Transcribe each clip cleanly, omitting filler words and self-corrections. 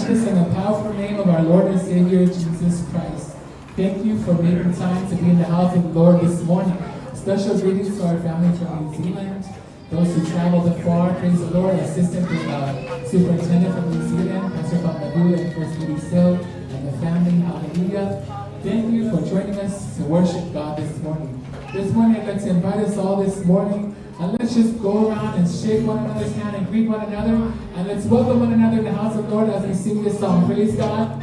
matchless and the powerful name of our Lord and Savior Jesus Christ. Thank you for making time to be in the house of the Lord this morning. Special greetings to our family from New Zealand, those who traveled afar, praise the Lord, Assistant Superintendent from New Zealand, Pastor Fagalua and First Lady Sil, and the family, hallelujah. Thank you for joining us to worship God this morning. This morning, I'd like to invite us all this morning, and let's just go around and shake one another's hand and greet one another, and let's welcome one another in the house of the Lord as we sing this song. Praise God.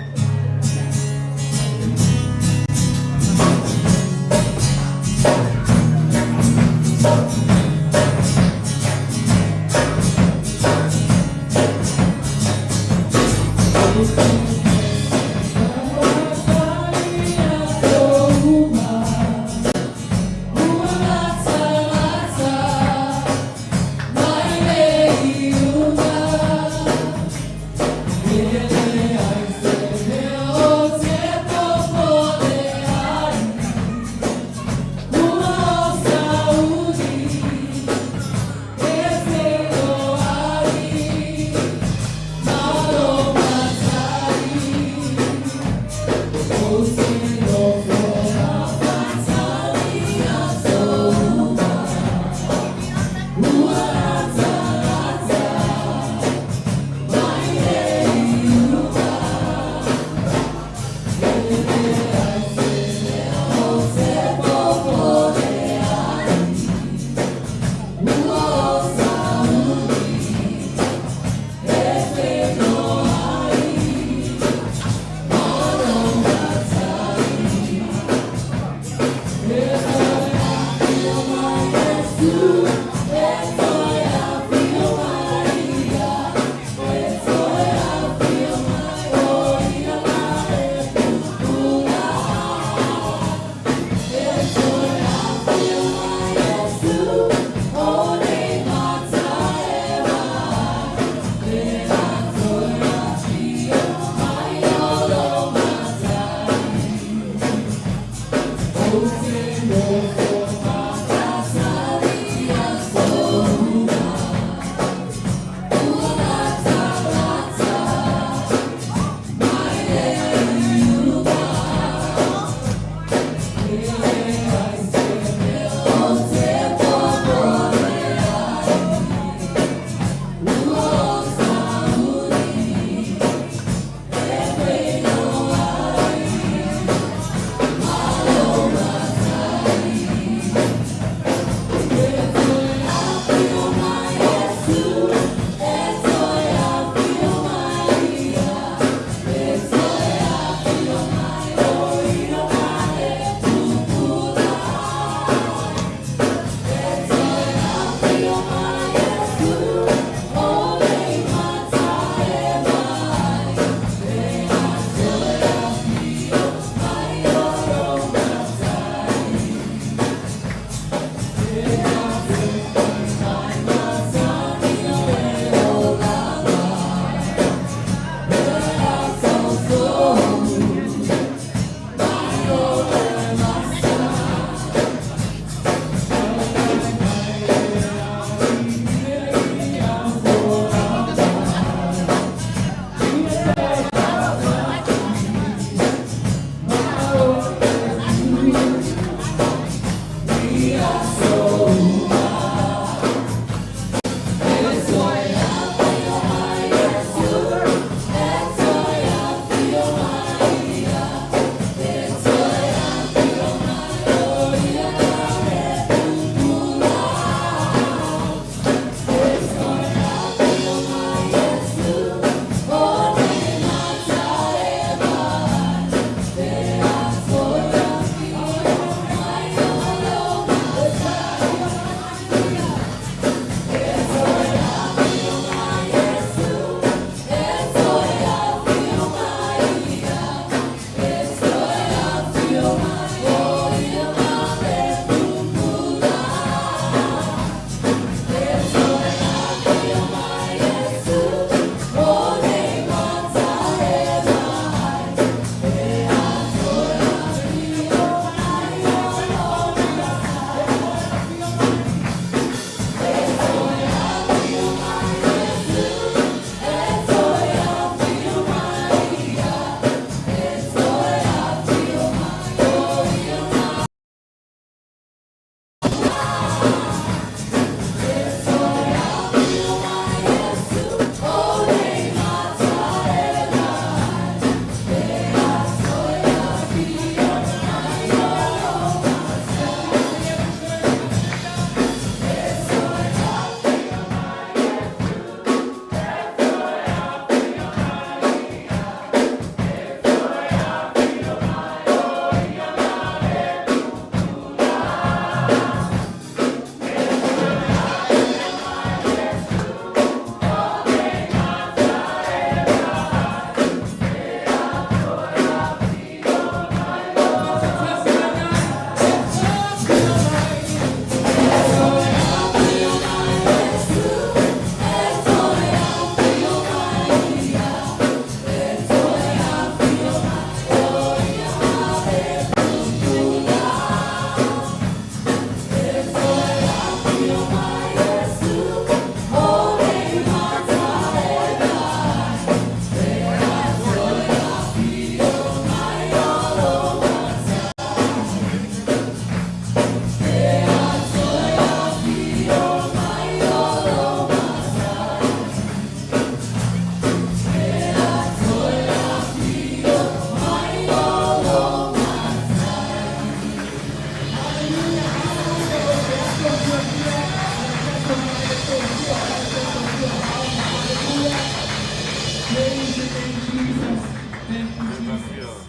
Jesus.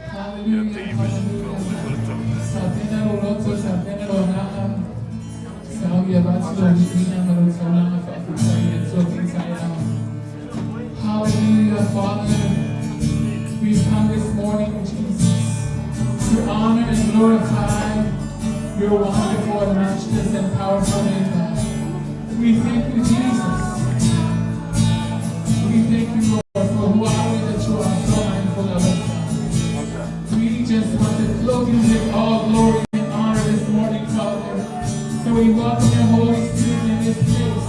Hallelujah, hallelujah. Sa pena lo loto, sa pena lo agaga. Sa o ia vatu lo viiga ma lo taulaga faafetai i le Atua taeao. Hallelujah, Father. We've come this morning, Jesus, to honor and glorify your wonderful and matchless and powerful name, God. We thank you, Jesus. We thank you, Lord, for who are we that you are so mindful of us, God. We just want to clothe you with all glory and honor this morning, Father. So we welcome your Holy Spirit in this place.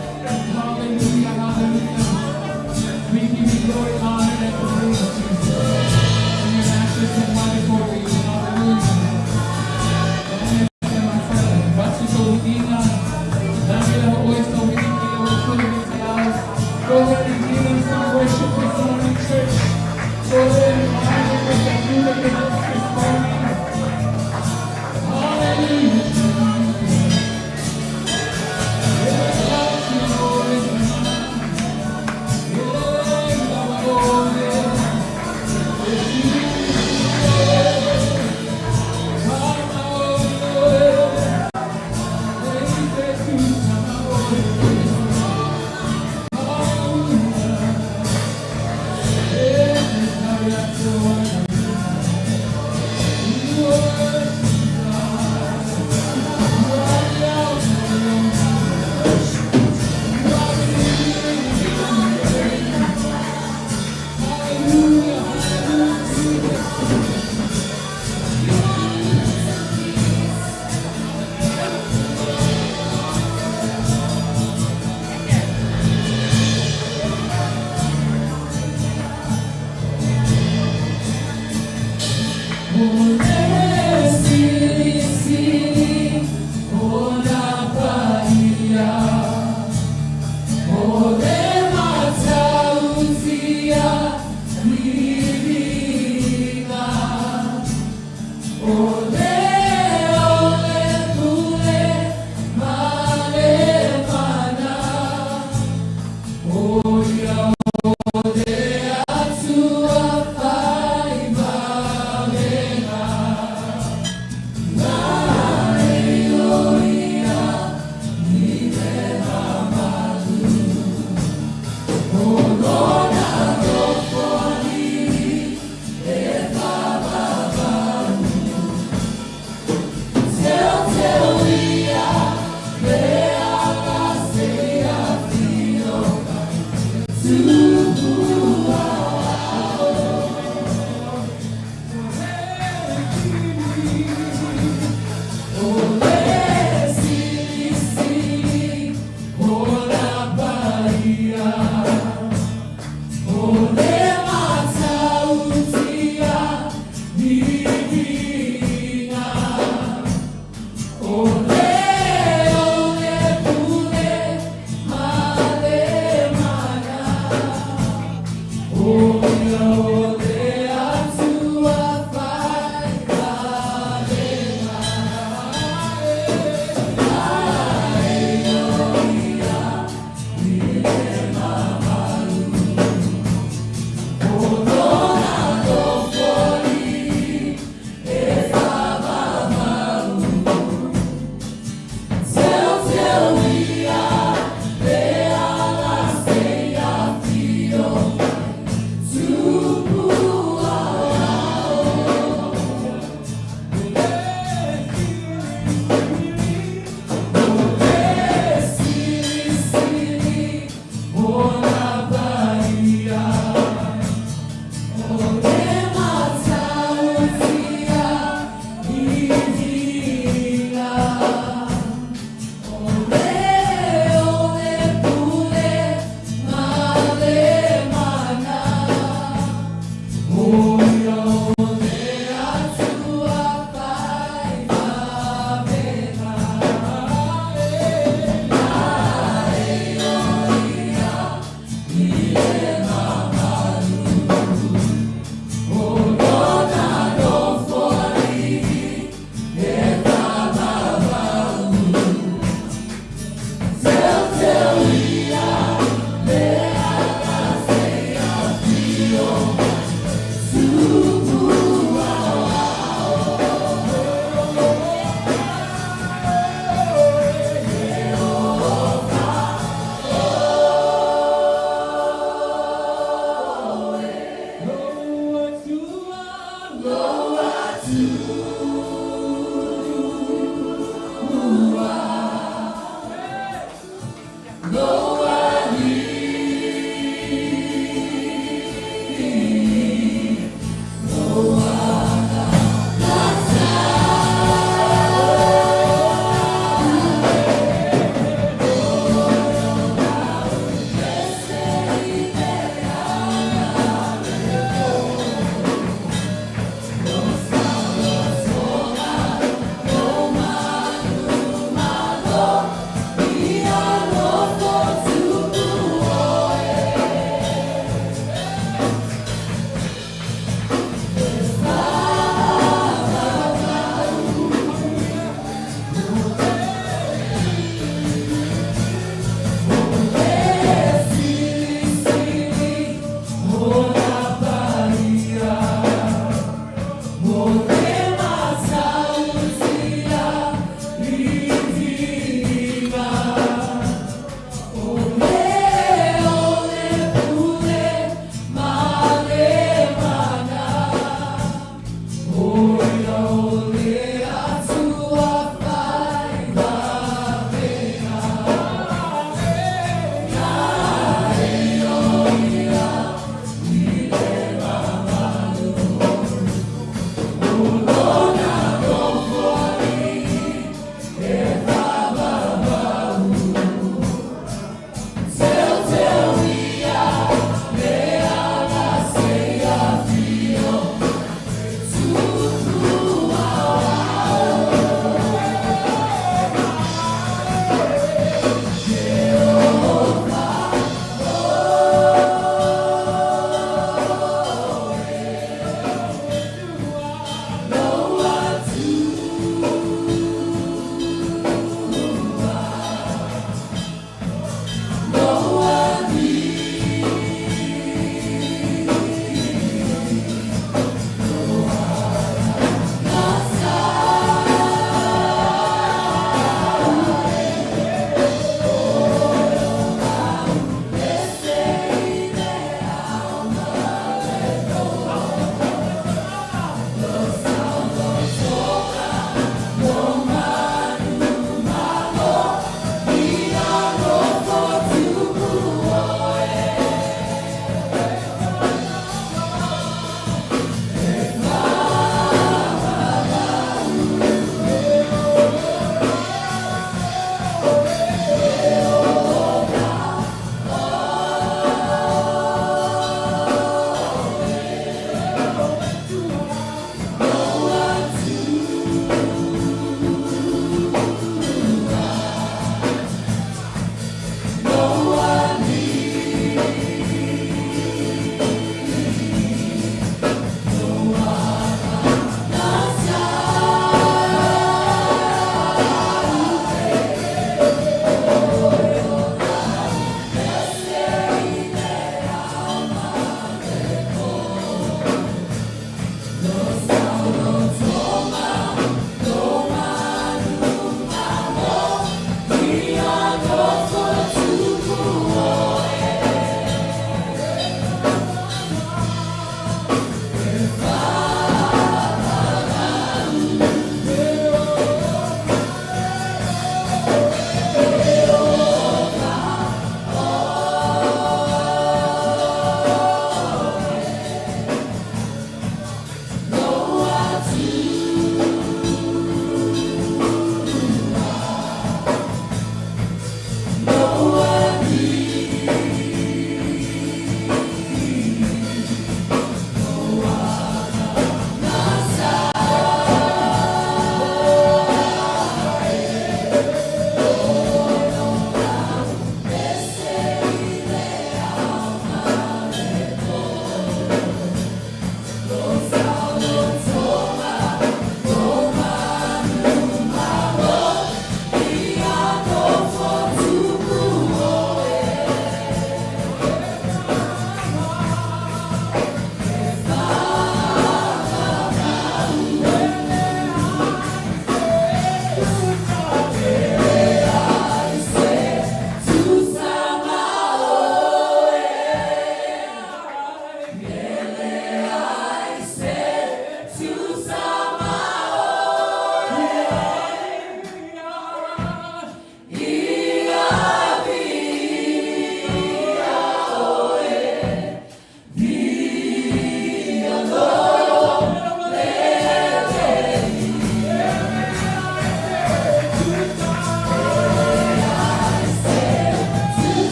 Hallelujah, hallelujah. We give you glory, honor, and praise, Jesus. In your matchless and wonderful name. Hallelujah. Go ahead and give him some worship this morning, church. Go ahead and honor him with the fruit of your lips this morning. Hallelujah, Jesus. Yes, Lord, yeah, Hallelujah, hallelujah. O le Silisili o nā paia, o le Matautia viiga, o le o le pule ma le mana, o ia o le Atua fai valega.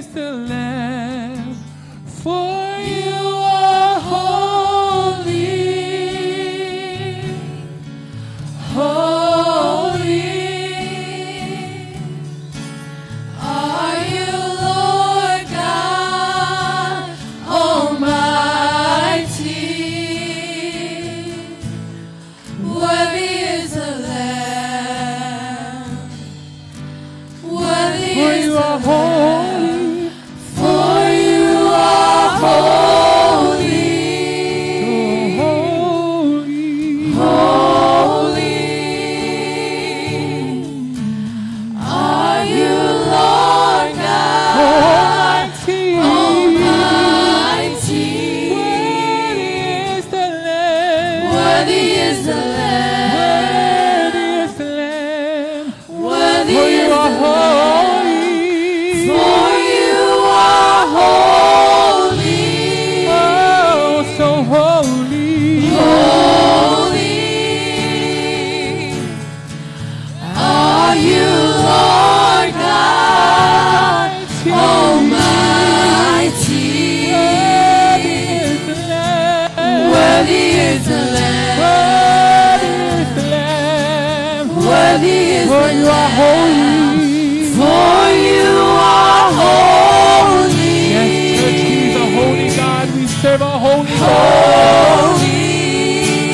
is the Lamb, for you are holy, holy. Are you Lord God Almighty? Worthy is the Lamb. Worthy For is you the are Lamb. holy, For you are holy. so holy. Holy are you, Lord God Almighty. Almighty. Worthy is the Lamb. Worthy is the Lamb. Worthy is the Lamb. Worthy For is you the are Lamb. holy. For you are holy. Oh, so holy. Holy are you, Lord God Almighty. Worthy is the Lamb. Worthy is the Lamb. Worthy is the Lamb. Worthy is For the you are Lamb. holy. For you are holy. Yes, church, He's a holy God. We serve a holy God. Holy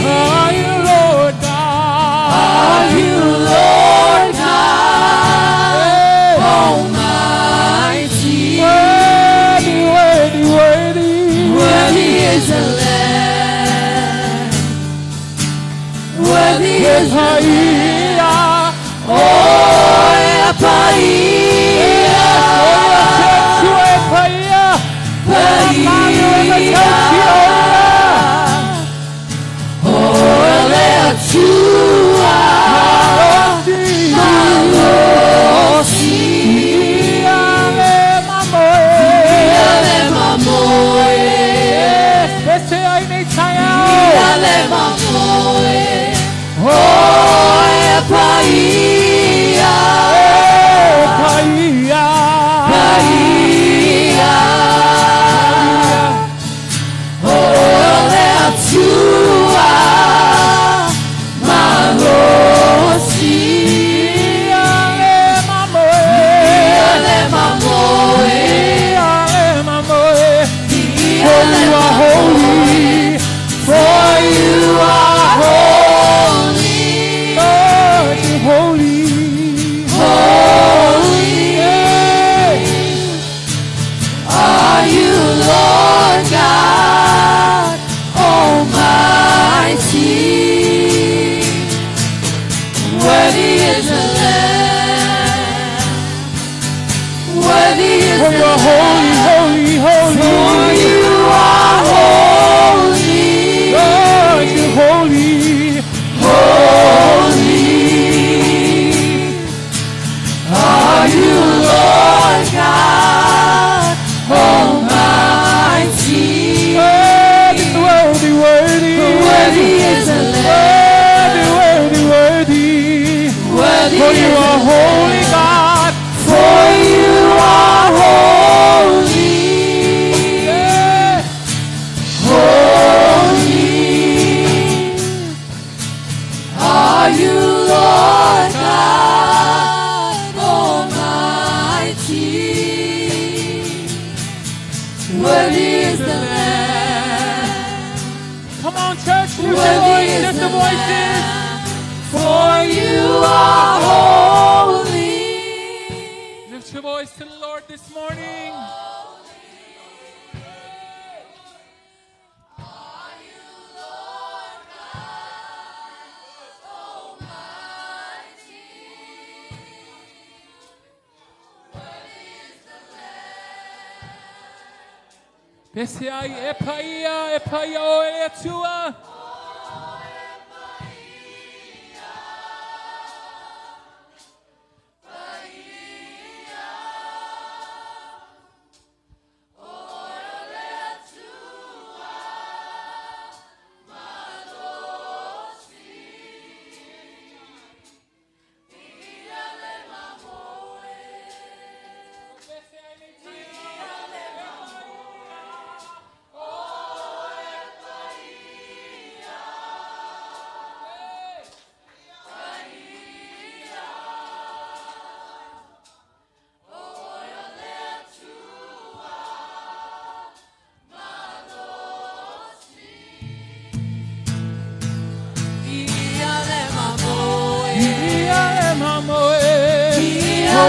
Are you Lord God? are you, Lord God Hey. Almighty. Worthy, worthy, worthy. Worthy is the Lamb. Worthy is the Lamb. Paia. Oh, é Paia. Paia. Oh, ela é a tua. Malosi. Ela é mamoe. Ela é mamoe. Oh, é Paia. Paia. Oh, ela é a tua. Malosi. Ela é mamoe. Ela é mamoe. For you are holy. Holy. Holy are you, Lord God Almighty. Worthy is the Lamb. Worthy is For the you are holy, Lamb. holy, holy. For you are holy. Lord, you're holy. Holy are you, Lord God Almighty. Worthy, worthy, worthy. Worthy is the Lamb. Worthy, worthy, worthy. Worthy For you is the are holy, Lamb. God. For you are holy. Yes. Holy are you, Lord God Almighty. Worthy is the Lamb. Come on, church, lift your Worthy voice, is lift the the voices. Lamb. For you are holy. Lift your voice to the Lord this morning. Pesiai epaia epaia o eleatua.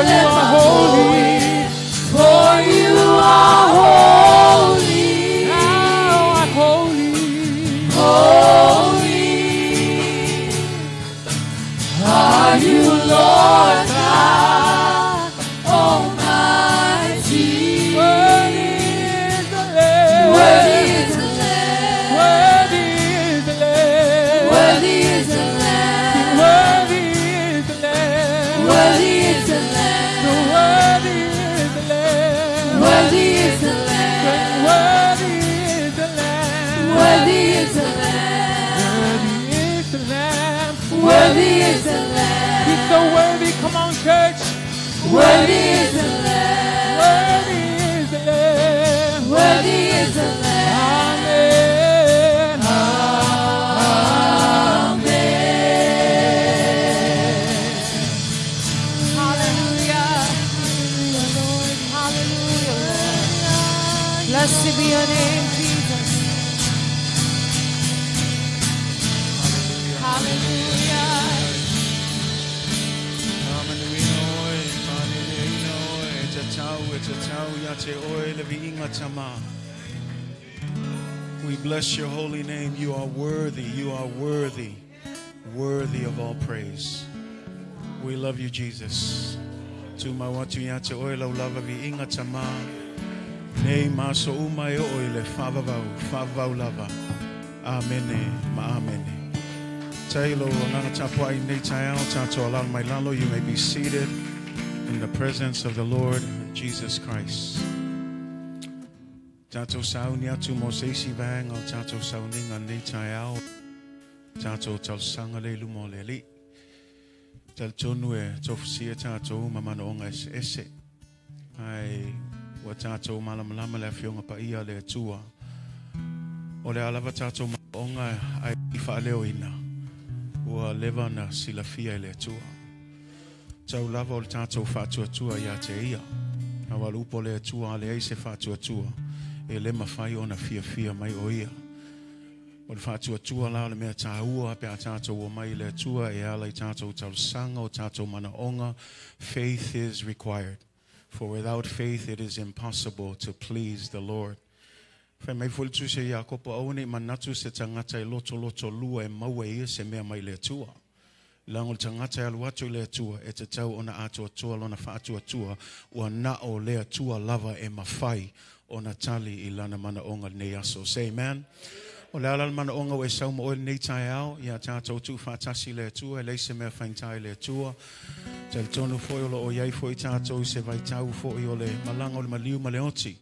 you lift are my holy. voice, for you are holy. Thou art holy. Holy are you, Lord God Almighty. Worthy is the Lamb. Worthy is the Lamb. Worthy is the Lamb. Worthy is the Lamb. Worthy is the Lamb. Worthy is the Lamb. Worthy is the Lamb. Worthy is the Lamb. Worthy is the Lamb. Worthy is the Lamb. Worthy is the Lamb. Worthy is the Lamb. He's so worthy. Come on, church. Worthy is the Lamb. Worthy is the Lamb. Worthy is the Lamb. Amen. Hallelujah. Hallelujah, Lord. Hallelujah, Lord. Blessed be your name, Jesus. Hallelujah. Faamanuina oe, faaleleina oe, e tatau, e tatau, ia te oe le viiga Tama. We bless your holy name. You are worthy, you are worthy, worthy of all praise. We love you, Jesus. Tumau atu ia te oe lau lava viiga Tama. Nei ma aso uma e oo i le faavavau, faavavau lava. Amene ma amene. Tai lo agaga tapuai i lenei taeao, tatou alaala mai lalo. You may be seated in the presence of the Lord Jesus Christ. Tatou sauni atu mo se isi vaega o tatou sauniga lenei taeao. Tatou talosaga lea i luma o le Alii. Talitonu e tofusia tatou ma manaoga eseese. Ae ua tatou malamalama le afioga paia a le Atua. O le a lava tatou manaoga ae i faaleoina. Ua leva na silafia e le Atua. Tau lava o le tatou faatuatua ia te ia. Aua o le upu a le Atua a leai se faatuatua. E le mafai ona fiafia mai o ia. O le faatuatua la o le mea taua pe a tatou omai i le Atua e ala i tatou talosaga o tatou manaoga. Faith is required. For without faith it is impossible to please the Lord. Fai mai foi le tusi a Iakopo, aua ne i manatu se tagata e lotoloto lua e maua e ia se mea mai le Atua. Leaga o le tagata e alu atu i le Atua, e tatau ona atoatoa lona faatuatua, ua na o le Atua lava e mafai ona tali i lana manaoga lenei aso. Say amen. O le a la le manaoga ua e sau ma oe lenei taeao, ia tatou tuufaatasi i le Atua, e leai se mea faigata i le Atua. Talitonu foi o lo o i ai foi tatou i se vaitau foi o le malaga o le maliu ma le oti.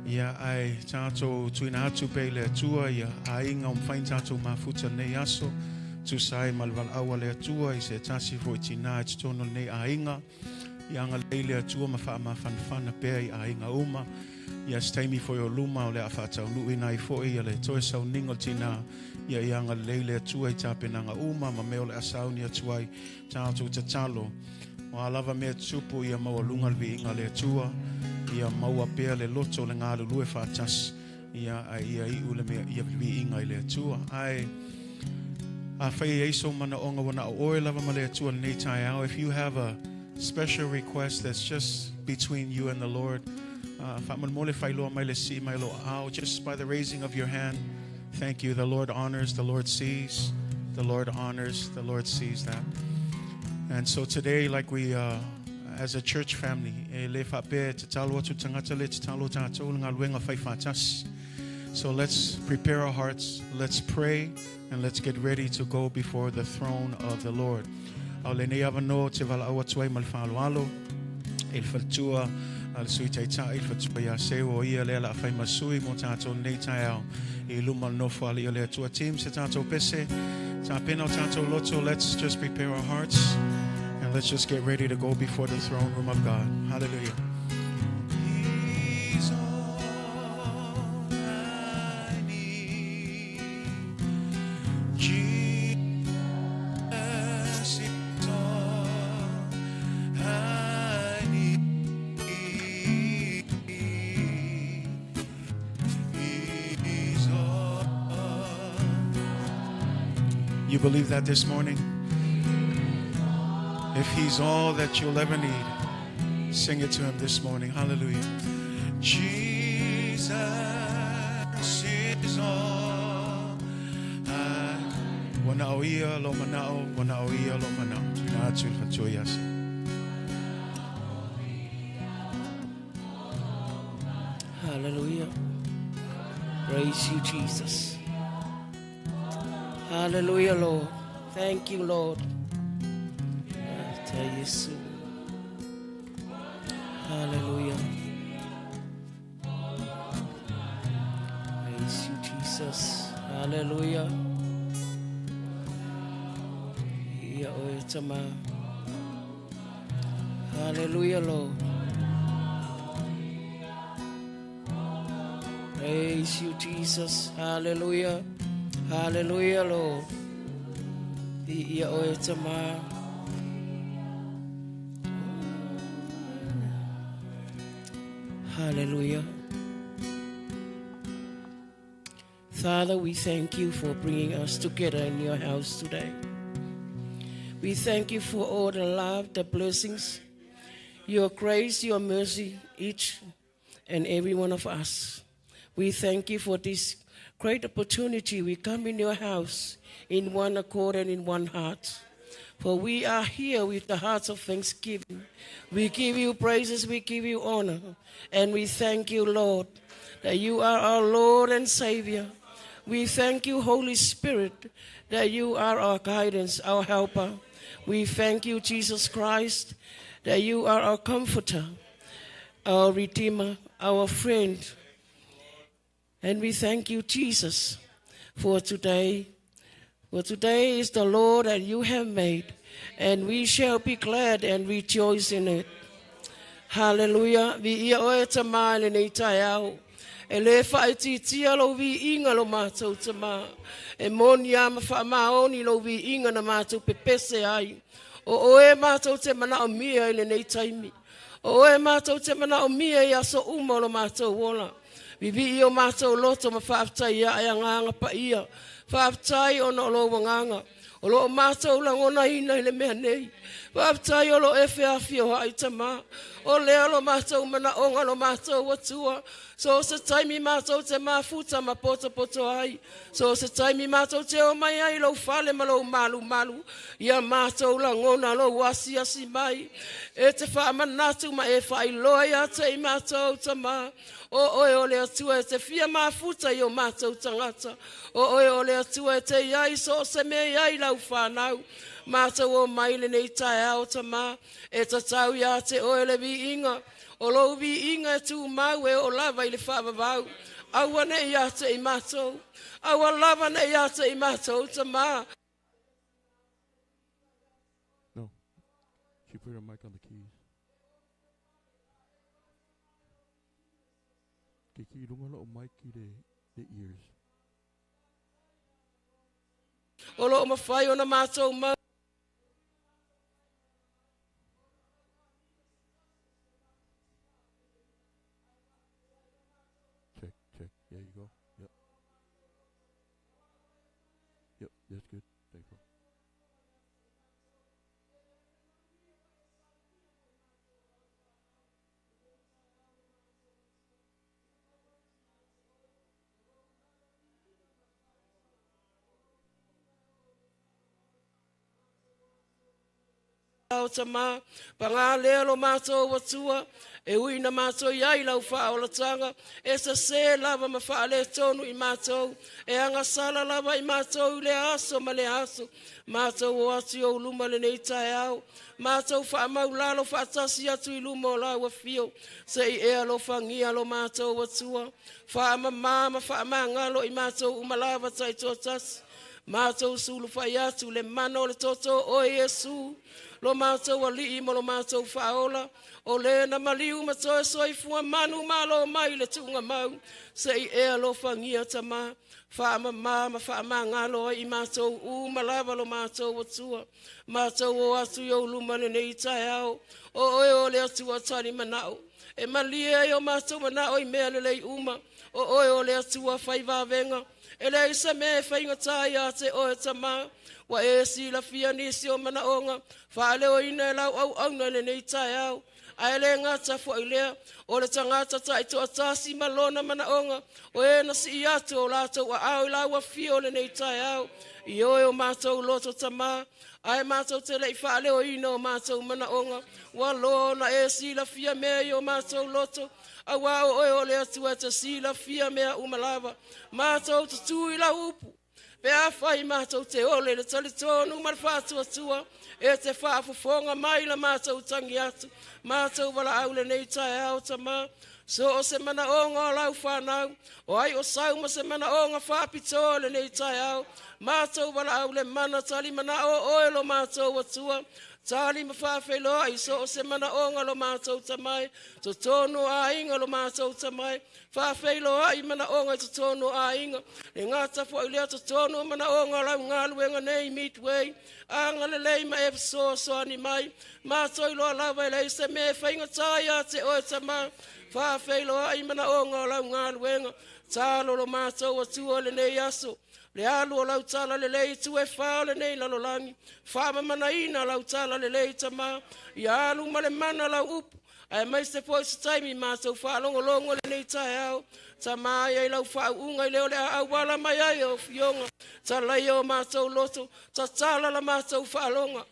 Ia, ae tatou tuuina atu pea i le Atua ia aiga o mafai ona tatou mafuta lenei aso, tusa ai ma le valaau a le Atua i se tasi foi tinā i totonu o lenei aiga. Ia agalelei le Atua ma faamafanafana pea i aiga uma. Ia se taimi foi o luma o le a faataunuuina ai foi ia le toe sauniga o le tinā. Ia ia agalelei le Atua i tapenaga uma ma mea o le a sauni atu ai. Tatou tatalo, o a lava mea tutupu ia maualuga le viiga a le Atua, ia maua pea le loto o le galulue faatasi, ia ae ia iu le mea ia viiga i le Atua. Ae afai e i ai sou manaoga ua na o oe lava ma le Atua lenei taeao, if you have a special request that's just between you and the Lord, faamolemole faailoa mai le sii mai o lou aao, just by the raising of your hand. Thank you. The Lord honors, the Lord sees. The Lord honors, the Lord sees that. And so today, like we, as a church family, e le faapea e tatalo atu tagata le tatalo tatou le galuega faifaatasi. So let's prepare our hearts, let's pray, and let's get ready to go before the throne of the Lord. A o lenei avanoa ou te valaau atu ai ma le faaaloalo i le faletua a le Sui Taitai, le faletua ia Seu, o ia lea o le a fai ma sui mo tatou lenei taeao i luma o le Nofoalii o le Atua. Team, se tatou pese, tapena o tatou loto, let's just prepare our hearts and let's just get ready to go before the throne room of God. Hallelujah. He's all I need. Jesus is all I need. He's all. You believe that this morning? If he's all that you'll ever need. Sing it to him this morning. Hallelujah. Jesus is all I Ua na o ia lo manao, ua na o ia lo manao. Tuina atu le faletua ia se. Hallelujah. Praise you, Jesus. Hallelujah, Lord. Thank you, Lord. Yesu. Hallelujah. Praise you, Jesus. Hallelujah. Ia oe tama. Hallelujah, Lord. Praise you, Jesus. Hallelujah. Hallelujah, Lord. Ia oe tama. Hallelujah. Father, we thank you for bringing us together in your house today. We thank you for all the love, the blessings, your grace, your mercy, each and every one of us. We thank you for this great opportunity. We come in your house in one accord and in one heart. For we are here with the hearts of thanksgiving. We give you praises, we give you honor, and we thank you, Lord, that you are our Lord and Savior. We thank you, Holy Spirit, that you are our guidance, our helper. We thank you, Jesus Christ, that you are our comforter, our Redeemer, our friend. And we thank you, Jesus, for today. For today is the Lord that you have made, and we shall be glad and rejoice in it. Hallelujah. Viia oe Tama i lenei taeao. E le faaitiitia lou viiga lo matou Tama. E moni lava ma faamaoni lou viiga na matou pepese ai. O oe matou te manaomia i lenei taimi. O oe matou te manaomia i aso uma o lo matou ola. Vivii o matou loto ma faafetai ae agaga paia. Faafetai ona o lou agaga. O lo o matou lagonaina i le mea nei. Faafetai o lo e feafioai Tama. O lea lo matou manaoga lo matou Atua. So se taimi matou te mafuta ma potopoto ai. So se taimi matou te omai ai lou fale ma lou malumalu. Ia matou lagona lou asiasi mai. E te faamanatu ma e faailoa ia te i matou Tama. O oe o le Atua e te fia mafuta i o matou tagata. O oe o le Atua e te i ai so o se mea i ai lau whanau. Matou o mai lenei taeao Tama. E tatau ia te oe le viiga. O lou viiga e tumau e oo lava i le faavavau. Aua nei ia te i matou. Aua lava nei ia te i matou Tama. No. She put her mic on the keys. Ke ki lunga lo mic i the ears. O lo o mawhai o na matou mau. Check, check. There you go. Yep. Yep, that's good. Thank you. Ao Tama, pagā lea lo matou Atua, e ui na matou i ai lau faaolataga, e sesē lava ma faaletonu i matou, e agasala lava i matou i lea aso ma lea aso, matou o atu i ou luma lenei taeao, matou faamaulalo faatasi atu i luma o lau afio, se i e alofagia lo matou Atua, faamamā ma faamagalo i matou uma lava taitoatasi, matou sulufai atu le mana o le toto o Iesu, lo matou alii ma lo matou faaola, o le na maliu ma toe soifua manu malo mai le tuugamau, se i e alofagia Tama, faamamā ma faamagalo ai i matou uma lava lo matou Atua, matou o atu i ou luma lenei taeao, o oe o le Atua tali manao, e malie ai o matou manao i mea lelei uma, o oe o le Atua fai vavega, e leai se mea e faigata ia te oe Tama, ua e silafia nisi o manaoga, faaleoina e lau auauna i lenei taeao. Ae le gata foi lea, o le tagata taitoatasi ma lona manaoga, o e na sii atu o latou aao i lau afio o lenei taeao. Ioe o matou loto tamā, ae matou te le i faaleoina o matou manaoga, ua loa ona e silafia mea i o matou loto, auā o oe o le Atua e te silafia mea uma lava. Matou tutū i lau upu, pe afai matou te ole i le talitonu ma le faatuatua, e te faafofoga mai la matou tagi atu, matou valaau lenei taeao tamā. So o se manaoga o lau whanau, o ai o sau ma se manaoga faapitoa lenei taeao, matou valaau le mana tali manao o oe lo matou Atua, tali ma faafeiloai i so o se manaoga lo matou tamai, totonu o aiga lo matou tamai, faafeiloai manaoga i totonu o aiga, le gata foi lea totonu o manaoga o lau galuega nei Midway, agalelei ma e fesoasoani mai, matou iloa lava e leai se mea e faigata ia te oe tamā, faafeiloai manaoga o lau galuega, talo lo matou Atua lenei aso, le alu o lau tala lelei i itu e fā o lenei lalolagi, faamamanaina lau tala lelei tamā, ia alu ma le mana lau upu, aemaise foi se taimi matou faalogologo lenei taeao, tamā ia i lau faauuga i le o le a auala mai ai o fioga, talaia o matou loto, tatala la matou faaloga,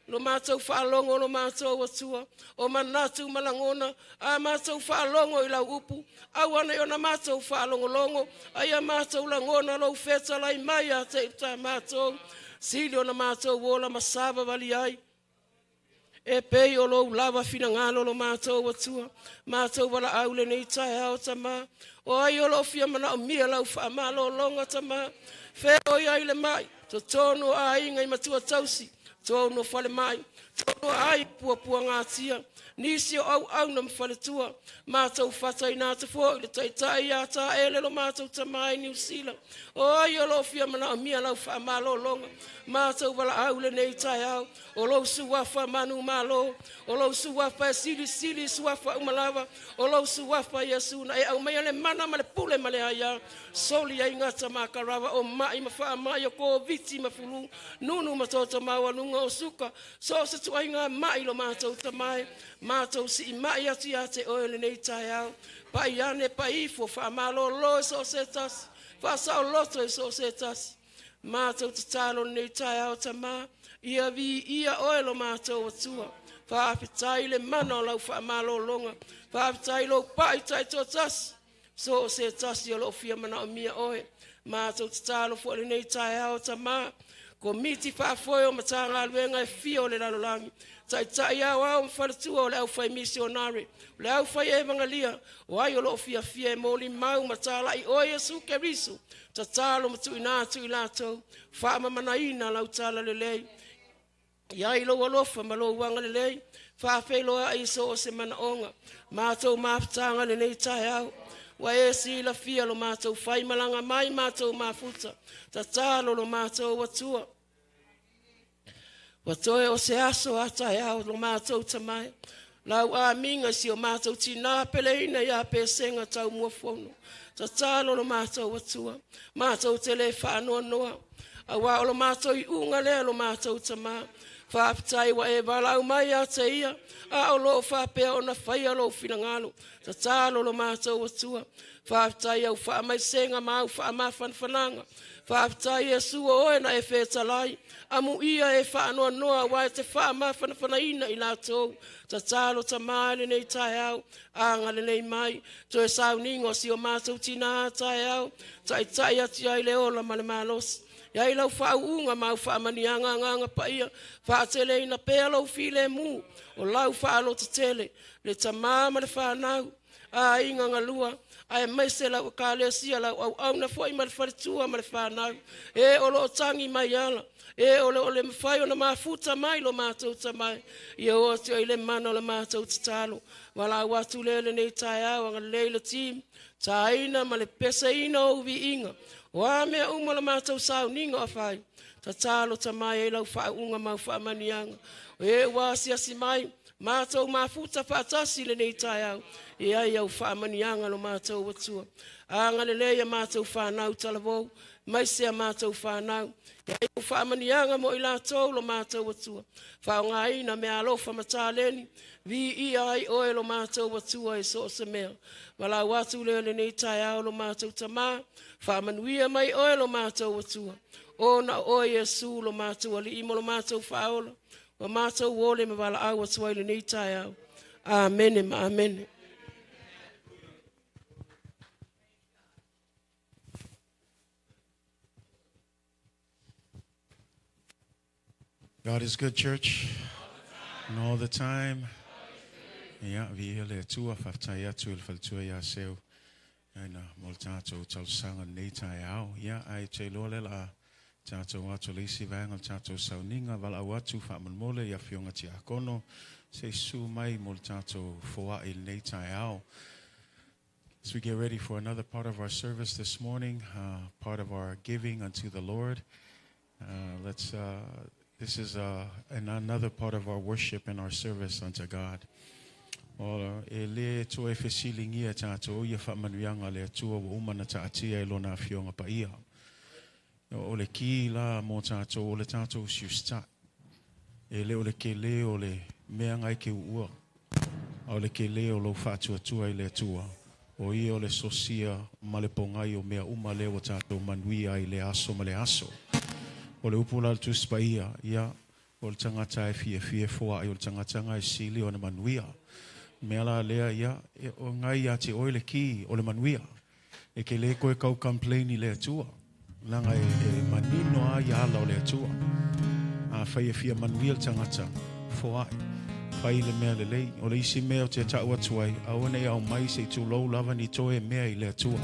lo matou faalogo lo matou Atua, o manatu ma lagona, a matou faalogo i lau upu, aua nei ona matou faalogologo, ai a matou lagona lou fetalai mai ia te i ta matou, sili ona matou ola ma savavali ai, e pei o lou lava finagalo lo matou Atua, matou valaau lenei taeao tamā, o ai o loo fia manaomia lau faamalologa tamā, fea o i ai le mai, totonu o aiga i matua tausi, totonu o falemai, totonu o ai puapuagatia, nisi o auauna ma faletua, matou fataina atu foi le taitai ia Taele lo matou tamā i Niu Sila, o ai o loo fia manaomia lau faamalologa, matou valaau lenei taeao, o lou suafa manumalo, o lou suafa e silisili i suafa uma lava, o lou suafa Iesu na e aumaia le mana ma le pule ma le aia, soli ai gata makarava o mai ma faamai o koviti ma fulu, nunu ma toto maualuga o suka, so o se tuaiga mai lo matou tamae, matou sii mai atu ia te oe lenei taeao, pai ane pai ifo, faamalolo i so o se tasi, faasaoloto i so o se tasi, matou tatalo lenei taeao tamā, ia viia oe lo matou Atua, faafetai le mana o lau faamalologa, faafetai lou pai taitoatasi, so o se tasi o loo fia manaomia oe, matou tatalo foi lenei taeao tamā, komiti faafoe o Matagaluega e fia o le lalolagi, taitai aoao ma faletua o le aufai misionare, o le aufai evangelia, o ai o loo fiafia e molimau ma talai oe Iesu Keriso, tatalo ma tuuina atu i latou, faamamanaina lau tala lelei, ia ai lou alofa ma lou agalelei, faafeiloai i so o se manaoga, matou mafutaga lenei taeao, ua e silafia lo matou faimalaga mai matou mafuta, tatalo lo matou Atua, ua toe o se aso a taeao lo matou tamai, lau amiga i si o matou tinā peleina ia Pesega Taumuafono, tatalo lo matou Atua, matou te le faanoanoa, auā o lo matou iuga lea lo matou tamā, faafetai ua e valaau mai ia te ia, a o loo faapea ona faia lou finagalo, tatalo lo matou Atua, faafetai au faamaisega ma au faamafanafanaga, faafetai Iesu o oe na e fetalai, amuia e faanoanoa auā e te faamafanafanaina i latou, tatalo tamā i lenei taeao, agalelei mai, toe sauniga o si o matou tinā taeao, taitai atu ai le ola ma le malosi, ia ai lau faauuga ma au faamaniaga agaga paia, faateleina pea lou filemu, o lau faalototele, le tamā ma le whanau, aiga galua, aemaise lau ekalesia, lau auauna foi ma le faletua ma le whanau, e o loo tangi mai ala, e o le o le mawhai o na mafuta mai lo matou tamai, ia o atu ai le mana o le matou tatalo, valaau atu lea lenei taeao, agalelei le team, taina ma le peseina o uviiga, o a mea uma la matou sauniga o afai, tatalo tamai ai lau faauuga ma au faamaniaga, o e ua asiasi mai, Matou mafuta faatasi i lenei taeao, e ai au faamanuiaga lo matou Atua. Agalelei a matou fanau talavou, maise a matou fanau, e ai au faamanuiaga mo i latou lo matou Atua. Faaaogaina meaalofa ma taleni, viia ai oe lo matou Atua i so o se mea. Valaau atu lea i lenei taeao lo matou Tamā, faamanuia mai oe lo matou Atua. Ona o oe Iesu lo matou Alii ma lo matou Faaola, ua matou ole ma valaau atu ai lenei taeao. Amene ma amene. God is good, church. And all the time. Ia, viia le Atua, faafetai atu i le faletua ia Seu. Aina, mo le tātou talosaga lenei taeao. Ia, ae te iloa lea la tātou atu le isi vaega o le tātou sauniga, valaau atu faamolemole i afioga tiakono, se i susu mai mo le tātou foai lenei taeao. As we get ready for another part of our service this morning, part of our giving unto the Lord, let's. This is another part of our worship and our service unto God. O, e le toe fesiligia tātou ia faamanuiaga le Atua ua uma na taatia e lona afioga paia. O le ki la mo tātou, o le tātou siusitai. E le o le kele o le mea ngai ke uua. A o le kele o lou faatuatua i le Atua. O ia o le sosia ma le pogai o mea uma lea ua tātou manuia ai le aso ma le aso. O le upu la le Tusi Paia, ia, o le tagata e fiafia e foai, o le tagata lena e sili ona manuia. Mea la lea, ia, e, o ngai ia te oe le ki o le manuia. E ke le koe kau complain i le Atua. Leaga e, e manino a ia ala o le Atua. A fai e fia manuia le tagata, foai. Fai le mea lelei. O le isi mea o te tau atu ai, aua nei aumai se i tulou lava ni toe mea i le Atua.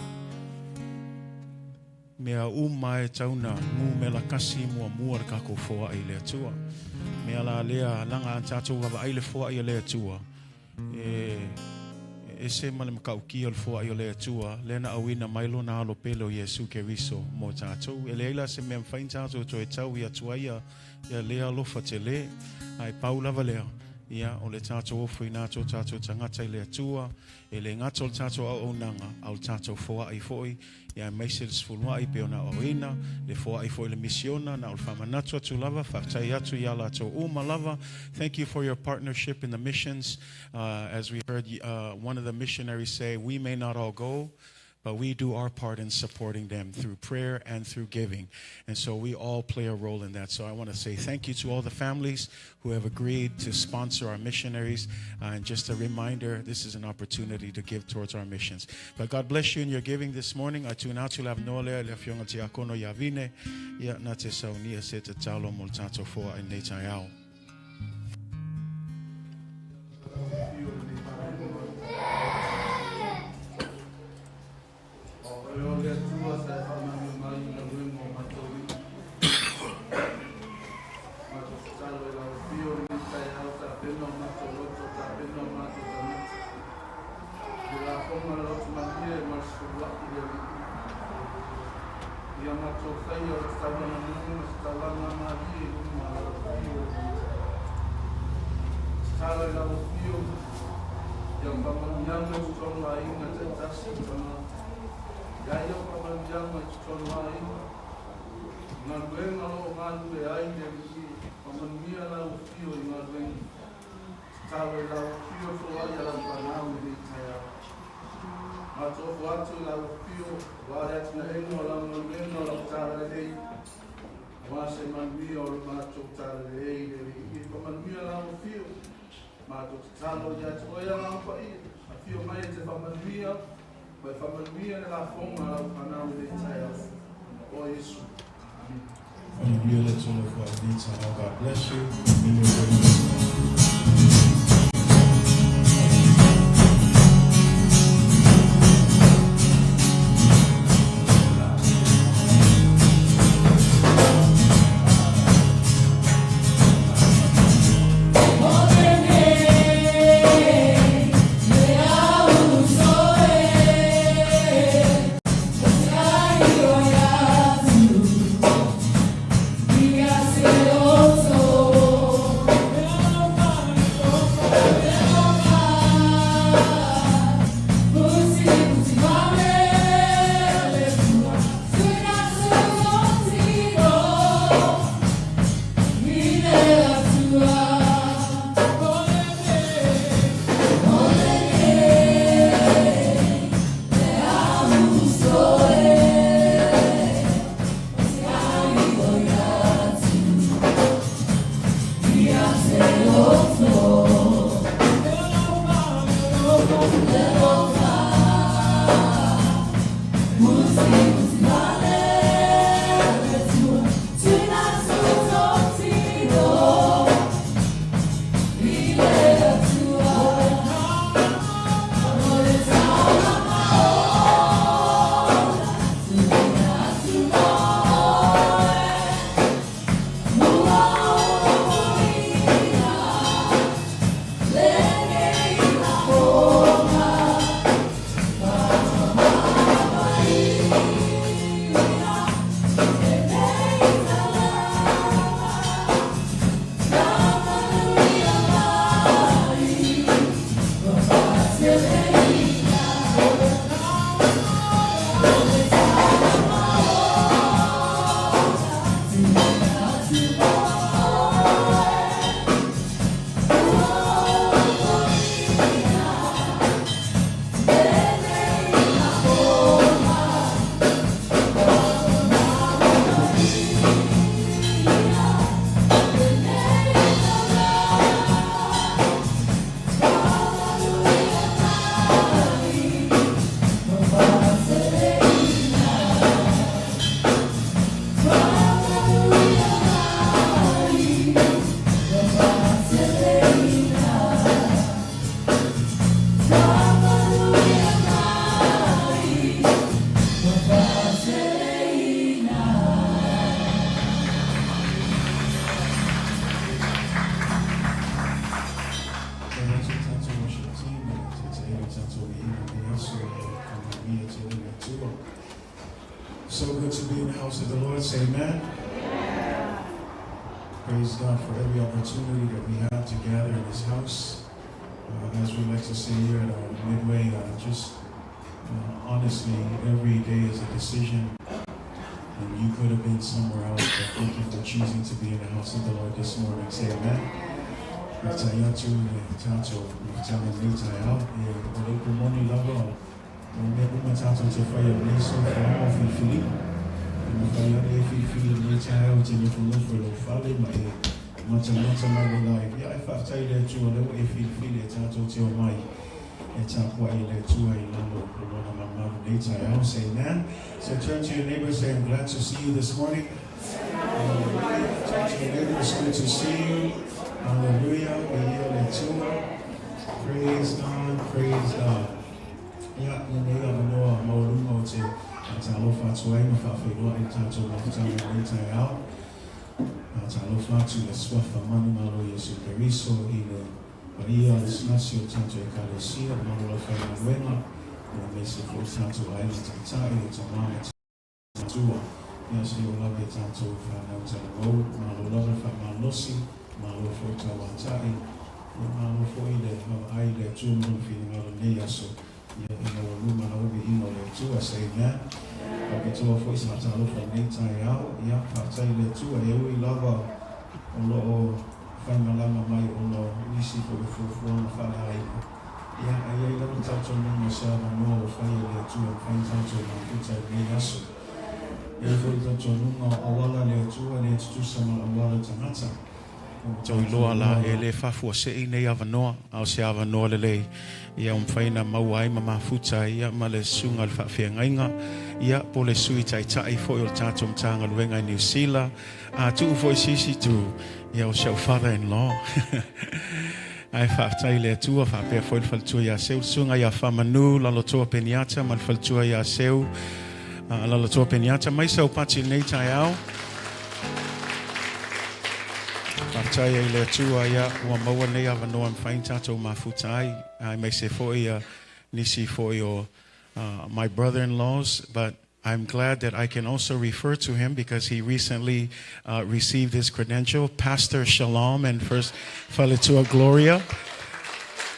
Mea uma e tauna numera kasi muamua le kākou foai i le Atua. Mea la lea, leaga a tātou vaavaai le foai a le Atua, e ese ma le matautia o le foai o le Atua, lea na auina mai lona alo pele o Iesu Keriso mo tātou. E leai la se mea mafai ona tātou toe tau i atu ai ia, ia lea alofa tele. Ae pau lava lea, ia, o le tātou ofo i nā tō tātou tagata i le Atua, e le gata o le tātou auaunaga, a o le tātou foai foi, ia aemaise le sefuluai pei ona aoaoina, le foai foi le misiona, na o le faamanatu atu lava, faafetai atu iā latou uma lava. Thank you for your partnership in the missions. As we heard one of the missionaries say, we may not all go, but we do our part in supporting them through prayer and through giving. And so we all play a role in that. So I want to say thank you to all the families who have agreed to sponsor our missionaries. And just a reminder, this is an opportunity to give towards our missions. But God bless you in your giving this morning. Ae tuuina atu le avanoa lea i le afioga tiakono ia Vine, ia na te saunia se tatalo mo le tātou foai nei taeao. O oe o le Atua sa e faamanuia mai i galuega o matou lima. Matou tatalo i lau Afio i lenei taeao, tapena o matou loto, tapena o matou tagata. I le lafoga o le loto malie ma le sefuluai i le Alii. Ia matou faia o le taulaga nuu ma se taulaga malie i luma o lau Afio i lenei taeao. Tatalo i lau Afio ia faamanuiaga i totonu o aiga taitasi i tagata. Ia ia faamanuiaga i totonu o aiga, i galuega o lo o galulue ai le Alii, faamanuia lau Afio i galuega. Tatalo i lau Afio e foai a lau fanau i lenei taeao. Matou ofo atu i lau Afio aua le atinaeina o lau galuega o lau Talalelei, aua se manuia o le matou Talalelei i le Alii. Faamanuia lau Afio. Matou tatalo ia te oe Agaga Paia, afio mai e te faamanuia, ma e faamanuia le lafoga a lau fanau i lenei taeao. O Iesu. Amene. Faamanuia le Atua i foai lenei taeao. God bless you in your giving this morning. So good to be in the house of the Lord. Say amen. Praise God for every opportunity that we have to gather in His house. As we like to say here at Midway, just honestly, every day is a decision. And you could have been somewhere else, but thank you for choosing to be in the house of the Lord this morning. Say amen. Tai atu le tātou mafutaga i lenei taeao. E o le upu moni lava o mea uma tātou te whai o nei soifuaga o filifiliga. E mafai ona e filifili i lenei taeao e te nofonofo i lou fale ma e matamata mai le live. Ia, e faafetai i le Atua o lea ua e filifili e tātou te omai e tapuai i le Atua i lalo o Lona malumalu i lenei taeao. Say amen. So turn to your neighbor and say, I'm glad to see you this morning. Hallelujah. Turn to your neighbor, it's good to see you. Hallelujah. Viia le Atua. Praise God, praise God. Ia, lenei avanoa maualuga ou te faatalofa atu ai ma faafeiloai i le tatou mafutaga i lenei taeao. Faatalofa atu i le Suafa manumalo Iesu Keriso i le paia o le Sinasi o le tatou Ekalesia, le malo o le aufaigaluega, aemaise foi le tatou aiga taitai, o tama ma Matua, ia se o lava e tatou whanau talavou, malo lava le faamalosi, malo foi tauatai, ia malo foi le vaavaai i le Atua ma Lona finagalo i lenei aso, ia e maualuma lava viiga o le Atua. Say amen. Faapitoa foi sa talofa i lenei taeao, ia faafetai i le Atua, e ui lava o lo o faimalama mai ona o nisi foi o fuafuaga faaleaiga, ia ae i ai lava le talitonuga o se avanoa ua fai e le Atua e mafai ona tatou mafuta i lenei aso. E i ai foi le talitonuga o auala le Atua e le tutusa ma auala o tagata. Ua iloa la e le faafuasei nei avanoa, a o se avanoa lelei ia ua mafai ona maua ai ma mafuta ia ma le susuga i le faafeagaiga ia po o le Sui Taitai foi o le tatou Matagaluega i Niu Sila, a tuu foi se isi itu, ia o si au father-in-law. Ae faafetai i le Atua, faapea foi le faletua ia Seu, le susuga ia Faamanu Lalotoa Peniata ma le faletua ia Seu Lalotoa Peniata. Mai sau pati i lenei taeao. Faafetai ai i le Atua ia ua maua lenei avanoa e mafai ona tatou mafuta ai, aemaise foi ia nisi foi o my brother-in-laws, but I'm glad that I can also refer to him because he recently received his credential, Pastor Shalom and First Faletua Gloria.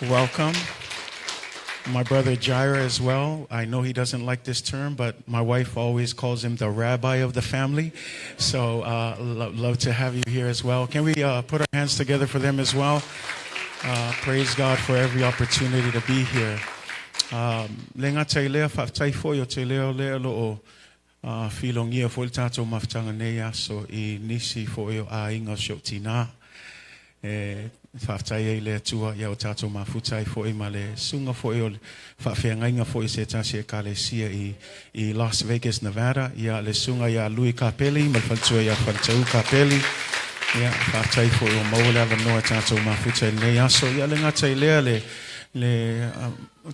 Welcome. My brother Jaira as well. I know he doesn't like this term, but my wife always calls him the rabbi of the family. So love to have you here as well. Can we put our hands together for them as well? Praise God for every opportunity to be here. Le gata i lea, faafetai foi o te leo lea o lo o filogia foi le tatou mafutaga nei aso i nisi foi o aiga o si ou tinā. E faafetai ai i le Atua ia o tatou mafuta ai foi ma le susuga foi o le faafeagaiga foi i se tasi ekalesia i i Las Vegas, Nevada, ia le susuga ia Lui Kapeli ma le faletua ia Faletau Kapeli. Ia, faafetai foi ua maua le avanoa e tatou mafuta i lenei aso. Ia le gata i lea le le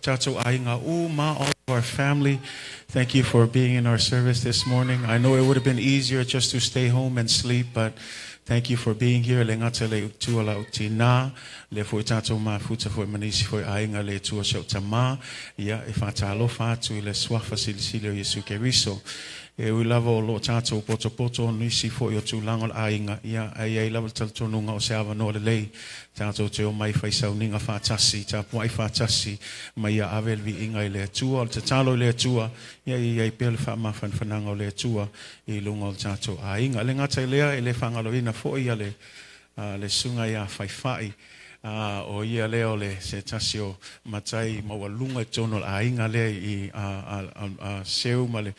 tatou aiga uma, all of our family. Thank you for being in our service this morning. I know it would have been easier just to stay home and sleep, but thank you for being here. Le gata le tua lau tinā, lea foi tatou mafuta foi ma nisi foi aiga le Atua si ou tamā, ia, e faatalofa atu i le Suafa Silisili o Iesu Keriso. E ui lava o lo o tatou potopoto o nisi foi o tulaga o le aiga, ia, ae i ai lava le talitonuga o se avanoa lelei tatou te omai fai sauniga faatasi, tapuai faatasi, ma ia ave le viiga i le Atua. O le tatalo i le Atua, ia i ai pea le faamafanafanaga o le Atua i luga o le tatou aiga. E le gata i lea, e le faagaloina foi ia le le susuga ia Faifai, o ia lea o le se tasi o matai maualuga i totonu o le aiga lea i a Seu ma le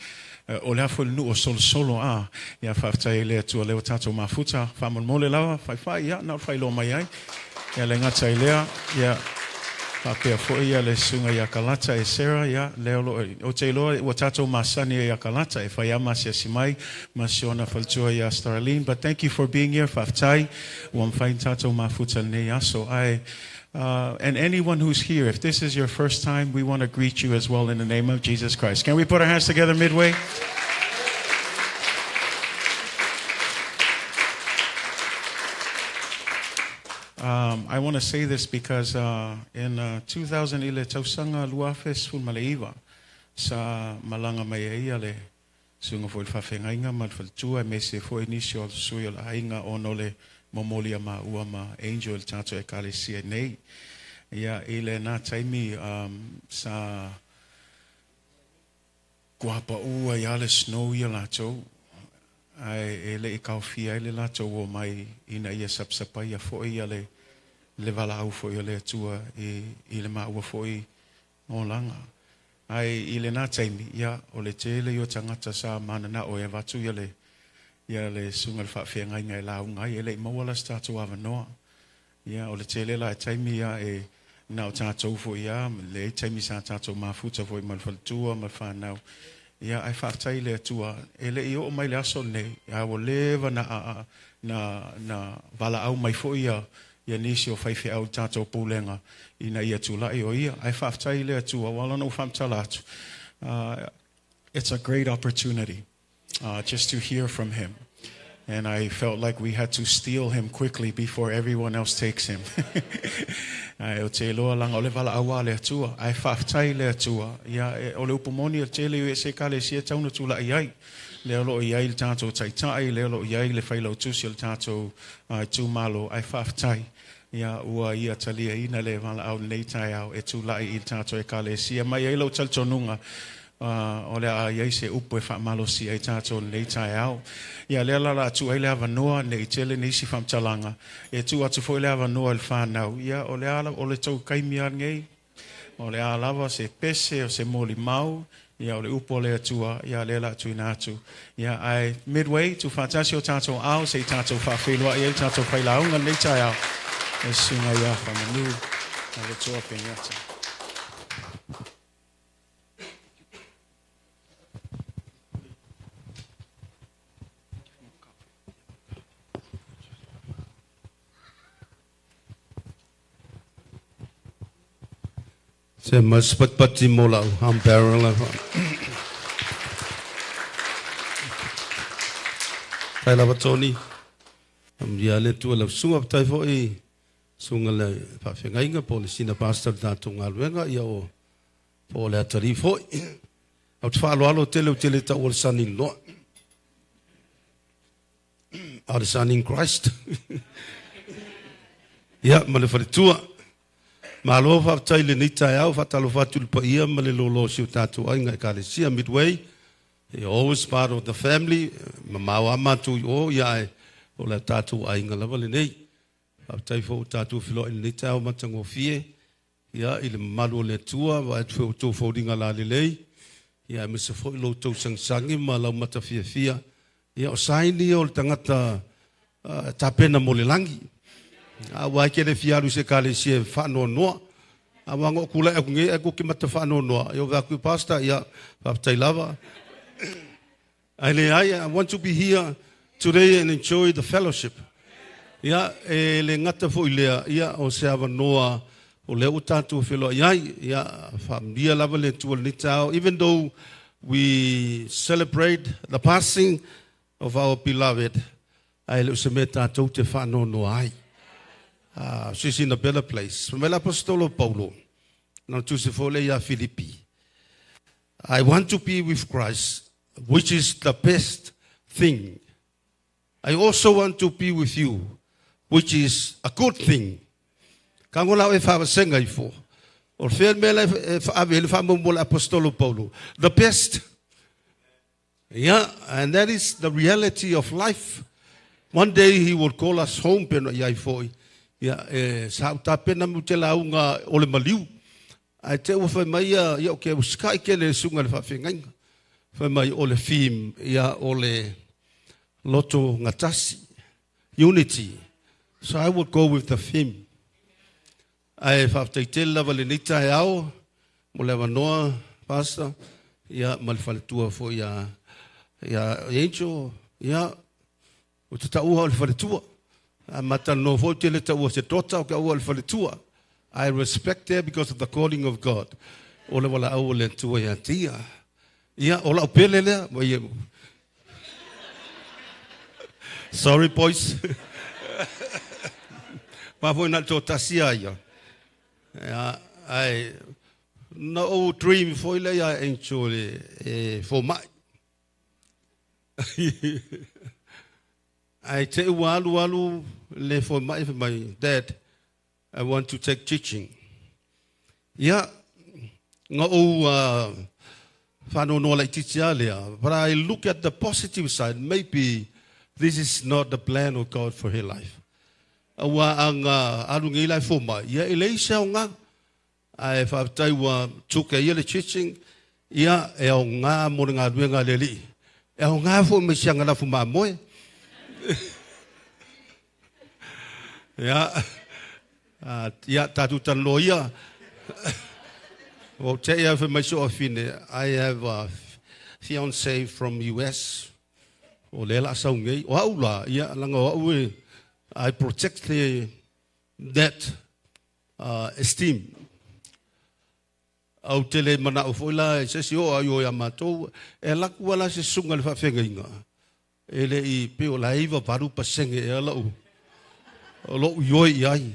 o le a foi le nuu o Solosolo a ia faafetai ai le Atua lea ua tatou mafuta faamolemole lava Faifai ia na o le faailoa mai ai ia le gata i lea ia faapea foi ia le susuga ia Kalata e Sarah ia lea o lo o ou te iloa ua tatou masani ai ia Kalata e fai lava ma asiasi mai ma si ona faletua ia Starlene but thank you for being here faafetai ua mafai ona tatou mafuta lenei aso ae and anyone who's here if this is your first time we want to greet you as well in the name of Jesus Christ can we put our hands together midway I want to say this because in 2000 i le tausaga 2019 sa malaga mai ai ia le Susuga foi i le faafeagaiga ma le faletua aemaise foi nisi o sui o le aiga ona o le momoli a maua ma Angel i le tatou Ekalesia nei. Ia, i lena taimi um, sa kuapaʻu ai lava le snow ia latou, ae e le i taofia ai le latou omai ina ia sapasapaia foi ia le le valaau foi o le Atua i, i le maua foi olaga. Ae i lena taimi, ia, o le tele ia o tagata sa mananao e avatu ia le, ia le susuga i le faafeagaiga e lauga ai, e le i maua la se tatou avanoa. Ia, o le tele la e taimi ia e na o tatou foi ia, leai taimi sa tatou mafuta foi ma le faletua ma le fanau. Ia, ae faafetai i le Atua, e le i oo mai le aso lenei, a ua leva na, na, na valaau mai foi ia, ia nisi o faifeau i le tatou pulega ina ia tulai o ia. Ae faafetai i le Atua, ua ala ona ou faamatala atu, it's a great opportunity just to hear from him. And I felt like we had to steal him quickly before everyone else takes him. Ae o te iloa laga o le valaau a le Atua. Ae faafetai i le Atua. Ia, e, o le upu moni o le tele o ese ekalesia e tatau ona tulai ai. Lea o lo o i ai le tatou taitai, lea o lo o i ai le failautusi o le tatou itumalo, ae faafetai, ia, ua ia taliaina le valaau i lenei taeao e tulai i le tatou Ekalesia. Ma e i ai lou talitonuga, o le a i ai se upu e faamalosia ai tatou i lenei taeao. Ia, lea la o le a tuu ai le avanoa, ne i tele nisi faamatalaga, e tuu atu foi le avanoa i le fanau, ia, o le a, o le tou taimi lava lenei, O le a lava se pese o se molimau, ia o le upu a le Atua, ia lea la tuuina atu. Ia ae midway, tuufaatasi o tatou ao se i tatou faafeiloai ai le tatou failauga lenei taeao. E susuga ia Faamanu, Aletoa Peniata. Se ma sepatipati mo lau umbrella. Tai lava Tony. Ia le tua lau susuga tai foi susuga le faafeagaiga po o le sina pastor le tatou galuega ia o po o le atalii foi. Ou te faaaloalo tele ou te le taua le son in law. A o le Son in Christ. Ia, ma le faletua. Malo faafetai i lenei taeao, faatalofa atu i le paia ma le lōlō o si o tatou aiga Ekalesia Midway. You're always part of the family. Mamao lava matou i o, ia ae o le tatou aiga lava lenei. Faafetai foi ua tatou feiloai i lenei taeao matagofie. Ia, i le mamalu o le Atua, vaai atu foi i outou foliga lalelei, ia aemaise foi lo outou sagisagi ma lau matafiafia. Ia, o sign ia o le tagata uh, tapena mo le lagi. Aua e ke le fia alu i se ekalesia e faanoanoa. Aua na ou tulai atu nei ai ke mata faanoanoa. Ia ove atu i pastor, ia, faafetai lava. Ae leai, I want to be here today and enjoy the fellowship. Ia, e le gata foi lea, ia, o se avanoa o lea ua tatou feloai ai. Ia, faamanuia lava le Atua i lenei taeao. Even though we celebrate the passing of our beloved, ae le o se mea tatou te faanoanoa ai. She's in a better place. Fai mai le Aposetolo Paulo, na tusi foi lea ia Filipi, I want to be with Christ, which is the best thing. I also want to be with you, which is a good thing. Ka ngola o e whaavasenga ifo. O le fea mea la e whaave le whaamaumo le apostolo Paulo. The best. Yeah, and that is the reality of life. One day he will call us home pena i ai foi. Ia, e, sa u tapena mu te launga o le maliu. Ae te ua fai mai ia, ia o ke usikai ke le suga le faafeagaiga. Fai mai o le theme, ia o le loto gatasi, unity. So I would go with the theme. Ae faafetai tele lava i lenei taeao mo le avanoa, Pastor, ia ma le faletua foi ia, ia Angel, ia Ou te taua o le faletua. A ma talanoa foi ou te le taua se daughter, ou te aua o le faletua. I respect her because of the calling of God. O le walaau o le Atua ia te ia. Ia, o lau pele lea. Ma ia. Sorry, boys. Ma foi na tō tasi a ia. Ia, ai, na ou dream foi lea ia Angel e, e fōmai. Ae te i ua alu alu le foma'i fai mai, Dad, I want to take teaching. Ia, na ou faanoanoa laitiiti lava lea, but I look at the positive side, maybe this is not the plan of God for her life. Aua a na alu nei la e fomai, ia e leai se aoga. Ae faafetai ua tuke ia le teaching, ia e aoga mo le galuega a le Alii. E aoga foi ma si ana lafu mamoe. Ia, ia tatou talanoa ia. Ua ou te'i lava fai mai si ou afine, I have a fiance from US. O lea o le a sau nei. O au la, ia, leaga o au e, I protect the, that esteem. Ou te le manao foi la i se isi oo ai o ia matou, e alu atu lava la se susuga i le faafeagaiga, e le i pei o la e 98% ea lau, o lou ioe i ai.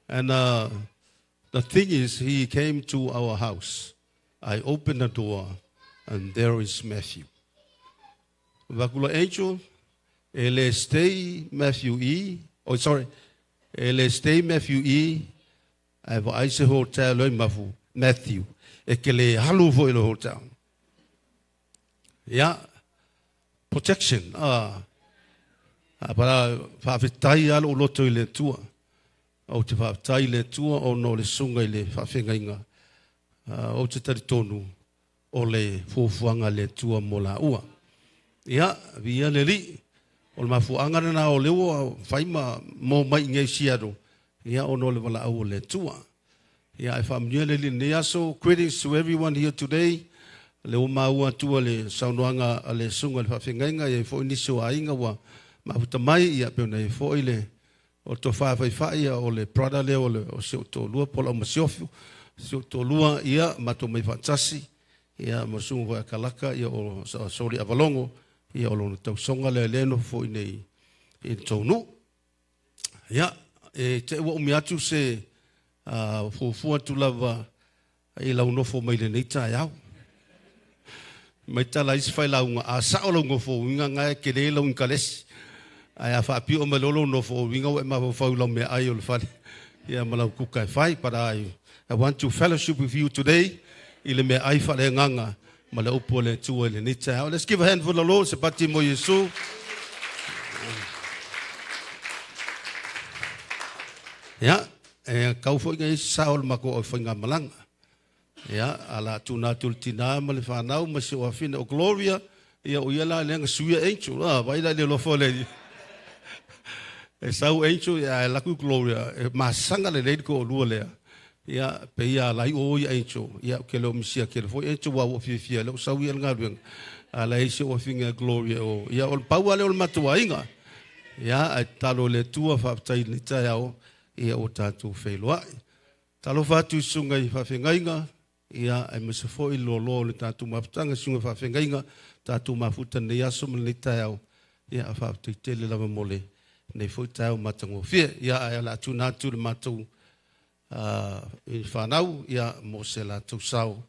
And the thing is, he came to our house. I opened the door and there is Matthew. Vaku la Angel, e le stay Matthew E. Oh, sorry. E le stay Matthew E. Ae vaai se hotel oi mafu, Matthew, e ke le alu foi i le hotel. Ia, protection. Ah, a para faafetai lava lou loto i le Atua. Ou te faafetai i le Atua ona o le susuga i le faafeagaiga. Ou te talitonu o le fuafuaga a le Atua mo laua. Ia, viia le Alii. O le mafuaaga lena o lea ua fai ma mo mai i nei Seattle, ia ona o le valaau o le Atua. Ia, ae faamanuia le Alii i lenei aso. Greetings to everyone here today. O lea ua maua atu le saunoaga a le susuga i le faafeagaiga, e i ai foi nisi o aiga ua mafuta mai, ia pei ona i ai foi le o le tofa faifai ia o le brother lea o le o si ou toalua po o lau masiofo, si ou toalua ia matou mai faatasi ia ma susuga foi a Kalaka ia o Soli Avalogo ia o lona tausoga lea lea e nofo foi nei i le tou nuu. Ia e te i ua umi atu se fuafua atu lava i lau nofo mai lenei taeao. Mai tala ai se failauga, a sao lau nofo uiga na e tele lau inkalesi. Ae a faapio mai loa lou nofo uiga ua e mafaufau i lau meaai o le fale ia ma lau kuka e fai. But I want to fellowship with you today i le meaai faaleagaga ma le upu a le Atua i lenei taeao. Let's give a hand for the Lord, se pati mo Iesu. Ia, e kau foi ngai se sao o le matou au faigamalaga. Ia, a la tuna atu le tina ma le fanau ma si ou afine o Gloria, ia o ia la lea na suia Angel. Ah, vai la i le alofa o le Alii. E sau Angel, ia ae laku Gloria, e masaga lelei le toalua lea. Ia, pei a lai o ia Angel, ia ou te le o misia tele foi Angel aua ua ou fiafia lea ua sau ia i le galuega. A la e i ai si ou afine a Gloria o, ia o le pau lava lea o le matou aiga. Ia, ae tatalo i le Atua, faafetai i lenei taeao, ia ua tatou feiloai. Talofa atu i susuga i faafeagaiga, ia, aemaise foi le loaloa o le tatou mafutaga, susuga i faafeagaiga, tatou mafuta i lenei aso ma lenei taeao, ia, faafetai tele lava mo lenei foi taeao matagofie. Ia, ae o le a tuuina atu le matou i fanau, ia, mo se latou sao,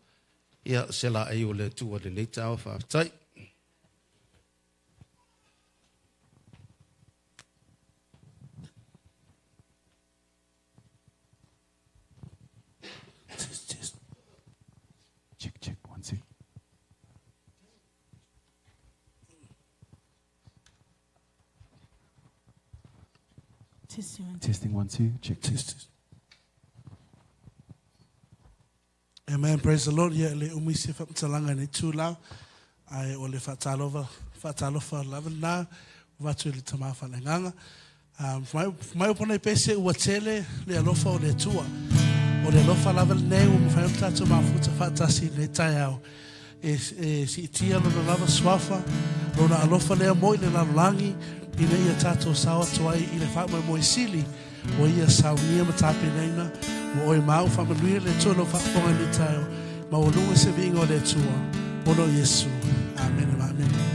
ia, se laei o le Atua i lenei taeao. Faafetai. Test, test. Check, check, one, two. Testing, one, two. Testing, one, two. Check, test, test. Amen. Praise the Lord. Ia le umi se whamatalanga nei tūlau. Ai o le whaatalova, whaatalofa lava nā, watu i le tamā whanenganga. Mai upo nei pese ua tele le alofa o le Atua. O le alofa lava lenei ua mafai ona tatou mafuta faatasi i lenei taeao. E, e siitia lona lava suafa, lona alofa lea mo i le lalolagi, ina ia tatou sao atu ai i le faamoemoe sili ua ia saunia ma tapenaina mo oe ma au. Faamanuia le Atua i lau faafofoga i lenei taeao. Maualuga se viiga o le Atua, ona o Iesu. Amene ma amene.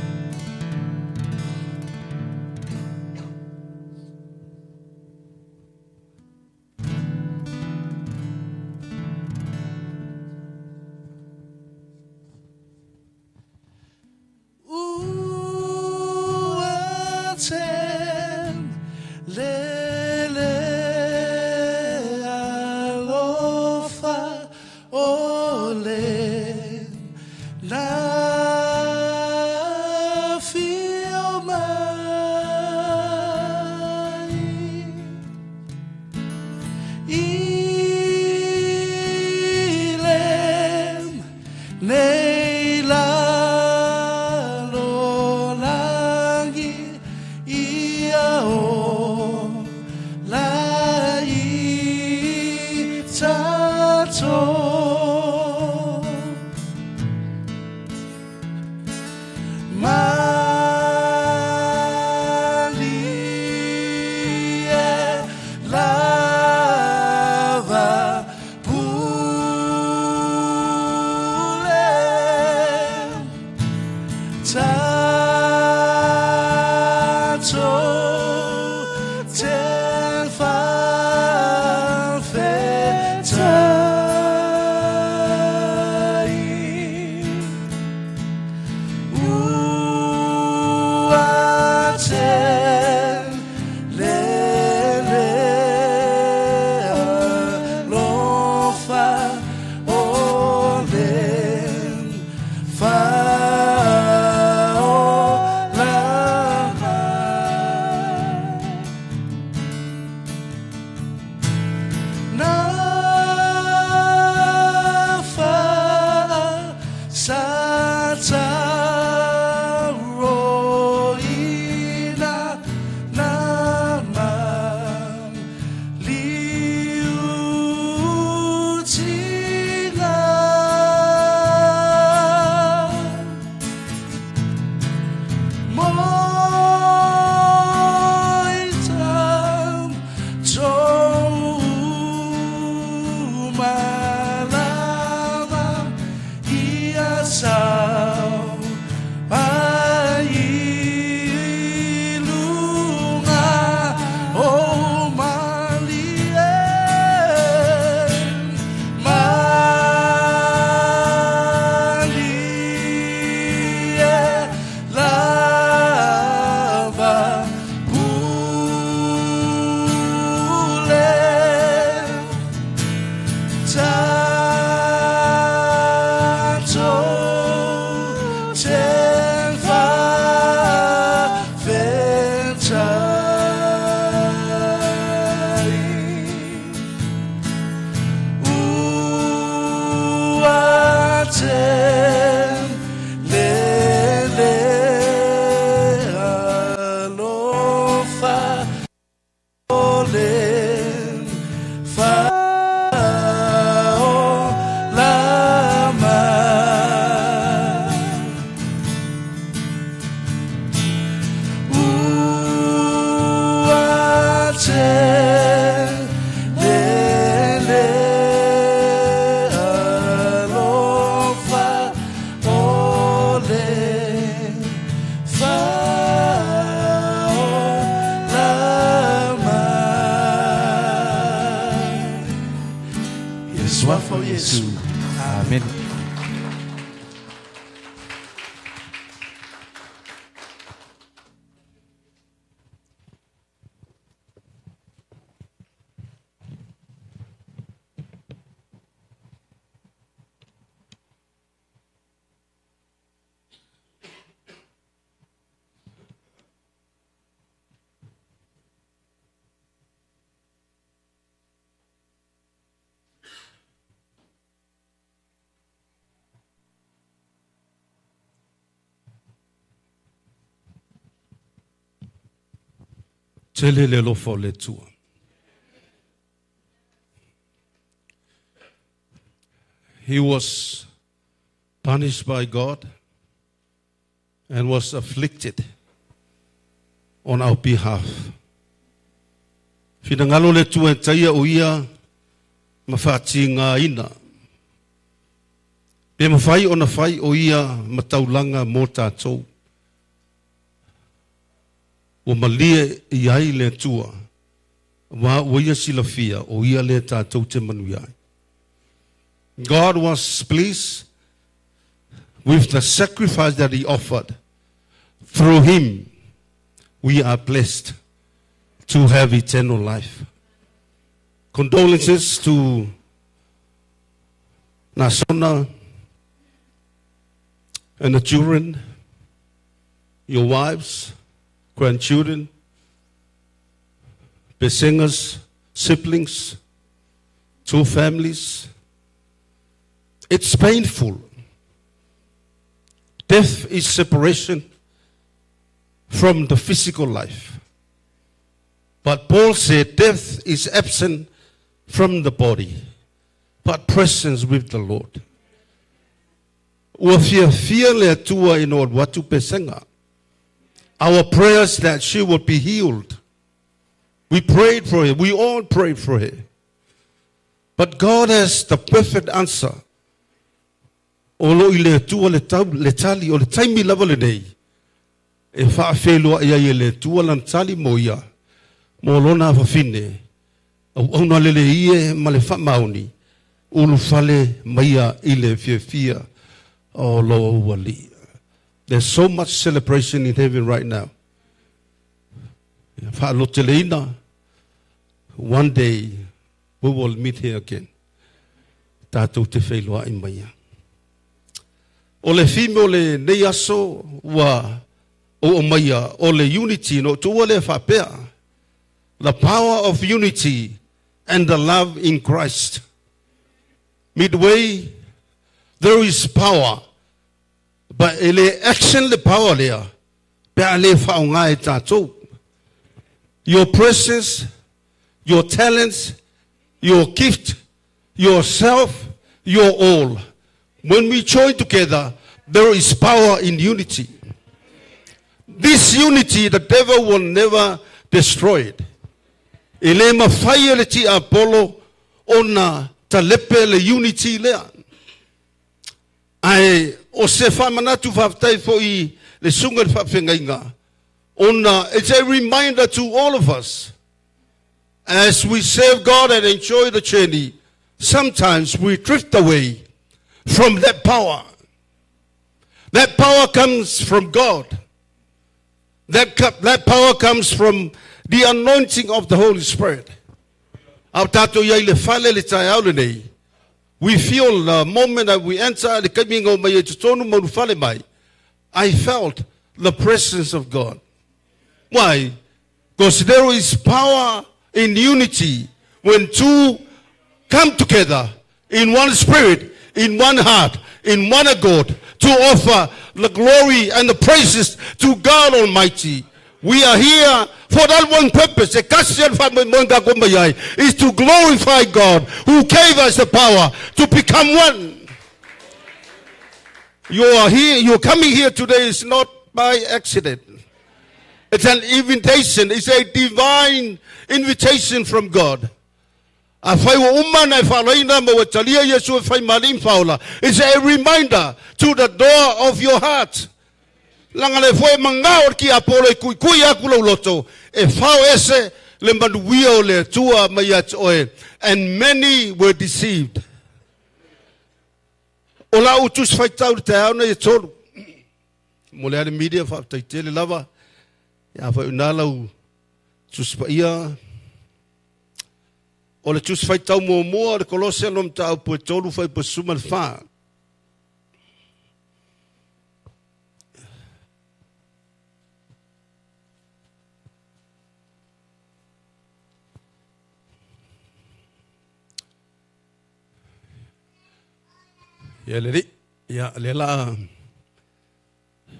Na afio mai i lenei lalolagi ia ola i tatou. Malie lava pule tatou te faafetai. Ua tele le alofa o le faaolaga. Na faasataroina na maliutiga. Mo i tatou uma lava ia sau mai i luga o malie. Malie lava pule tatou te faafetai. Ua tele le alofa o le faaola mai. Ua tele le alofa o le faaola mai. Ia suafa o Iesu. Amen. Tele le alofa o le Atua. He was punished by God and was afflicted on our behalf. Finagalo le Atua e taia o ia ma faatigaina. Pe mafai ona fai o ia ma taulaga mo tatou. Ua malie i ai le Atua, auā ua ia silafia o ia lea tatou te manuia ai. God was pleased with the sacrifice that he offered. Through him, we are blessed to have eternal life. Condolences to Nasona. And the children, your wives, grandchildren, pesegas, siblings, two families. It's painful. Death is separation from the physical life. But Paul said death is absent from the body, but presence with the Lord. Ua fiafia le Atua ina ua alu atu Pesega. Our prayers that she would be healed. We prayed for her. We all prayed for her. But God has the perfect answer. O lo i le Atua le, tau, le tali, o le taimi lava lenei, e whaawhelua ia i le Atua lana tali mo ia, mo lona afafine, auauna lele ie ma le faamaoni, ulufale maia i le fiafia o lou Alii. There's so much celebration in heaven right now. Faaloteleina, one day we will meet here again. Tatou te feiloai maia. O le theme o lenei aso ua ou aumaia o le unity no tuua lea faapea. The power of unity and the love in Christ. Midway, there is power, but e le action le power lea pe a le faaaoga e tatou. Your presence, your talents, your gift, yourself, your all. When we join together, there is power in unity. This unity, the devil will never destroy it. E le mafai e le tiapolo ona talepe le unity lea. Ae o se faamanatu faafetai foi le susuga i le faafeagaiga ona it's a reminder to all of us as we serve God and enjoy the journey, sometimes we drift away from that power. That power comes from God. That, that power comes from the anointing of the Holy Spirit. A o tātou i ai le fale le taeao lenei, we feel the moment that we enter le kaimi ngau mai e totonu maunu fale mai, I felt the presence of God. Why? Because there is power in unity when two come together in one spirit, in one heart, in one accord to offer the glory and the praises to God Almighty. We are here for that one purpose. Is to glorify God who gave us the power to become one. You are here, you're coming here today is not by accident. It's an invitation. It's a divine invitation from God. Afai ua uma na e faaloina ma ua talia Iesu e fai ma Alii ma Faaola, it's a reminder to the door of your heart. Leaga le foe magao o le tiapolo e kuikui aku lou loto, e fao ese le manuia o le Atua mai ia te oe, and many were deceived. O la utu se faitau i le taeao nei e tolu. Mo le ale media faafetai tele lava. Ia afai o ina lau Tusi Paia. O le Tusi Faitau muamua o le Kolose no mataupu e tolu fuaiupu e 14. Ia le alii, ia lea la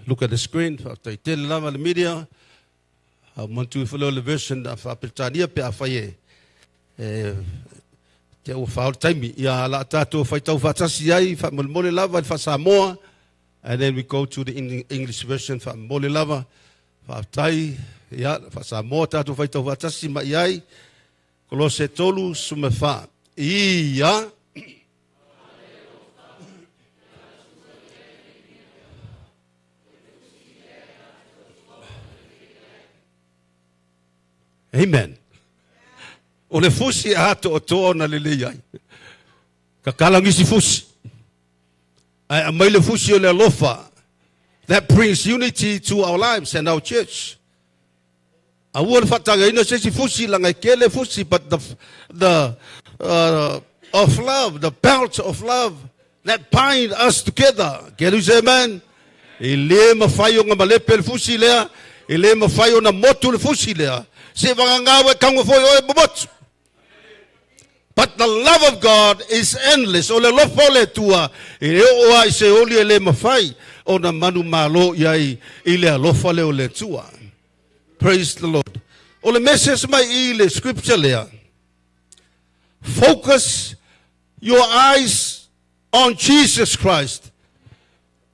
look at the screen, faafetai tele lava le media. Au manatu ifo lea o le version a Faa-Peretania pe afai e e te ua fao le taimi. Ia la tatou faitau faatasi ai faamolemole lava i le Faa-Samoa and then we go to the English version faamolemole lava. Faafetai, ia Faa-Samoa tatou faitau faatasi ma i ai. Kolose 3, 14. Ia. Amen. O le fusi e atoatoa ona lelei ai. Kakalagisi fusi. Ae aumai le fusi o le alofa. That brings unity to our lives and our church. Aua le faatagaina se isi fusi laga e tele fusi but the the uh, of love, the belt of love that bind us together. Can you say amen? E le mafai ona malepe le fusi lea, e le mafai ona motu le fusi lea. Se vagana ua e tago foi oe ma motu. But the love of God is endless. O le alofa o le Atua, e oo lava i Seoli e le mafai ona manumalo i ai i le alofa lea o le Atua. Praise the Lord. O le message mai i le scripture lea, focus your eyes on Jesus Christ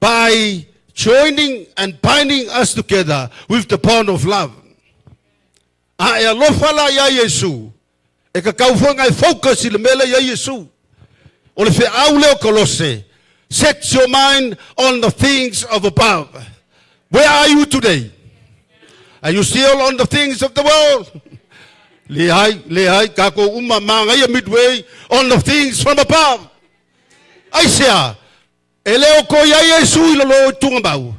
by joining and binding us together with the bond of love. A e alofa la iā Iesu, e tatau foi ona e focus i le mea lea i ai Iesu. O le feau lea o Kolose, set your mind on the things of above. Where are you today? Are you still on the things of the world? Leai, leai, tatou uma magaia Midway on the things from above. Aisea, e le o toe i ai Iesu i lalo o tugamau.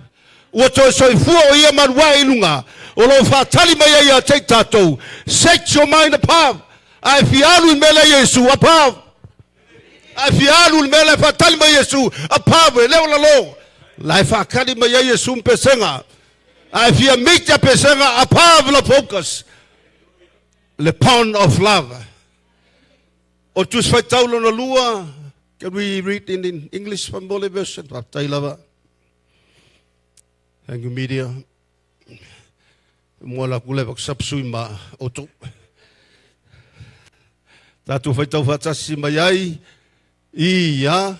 Ua toe soifua o ia malu ae i luga, o lo o faatali mai ai ia te i tatou. Set your mind above. A e fia alu i le mea lea Iesu, above. A e fia alu i le mea lea e faatali mai Iesu, above, e le o lalo. La e faatali mai ai Iesu ma pesega. A e fia meet ia pesega, above la focus. Le pond of love. O Tusi Faitau lona lua, can we read in English from Mole version? Faafetai lava. Thank you media. Mua la kule wak sapsui ma outou. Tātou whaitau whaatasi mai ai i ia.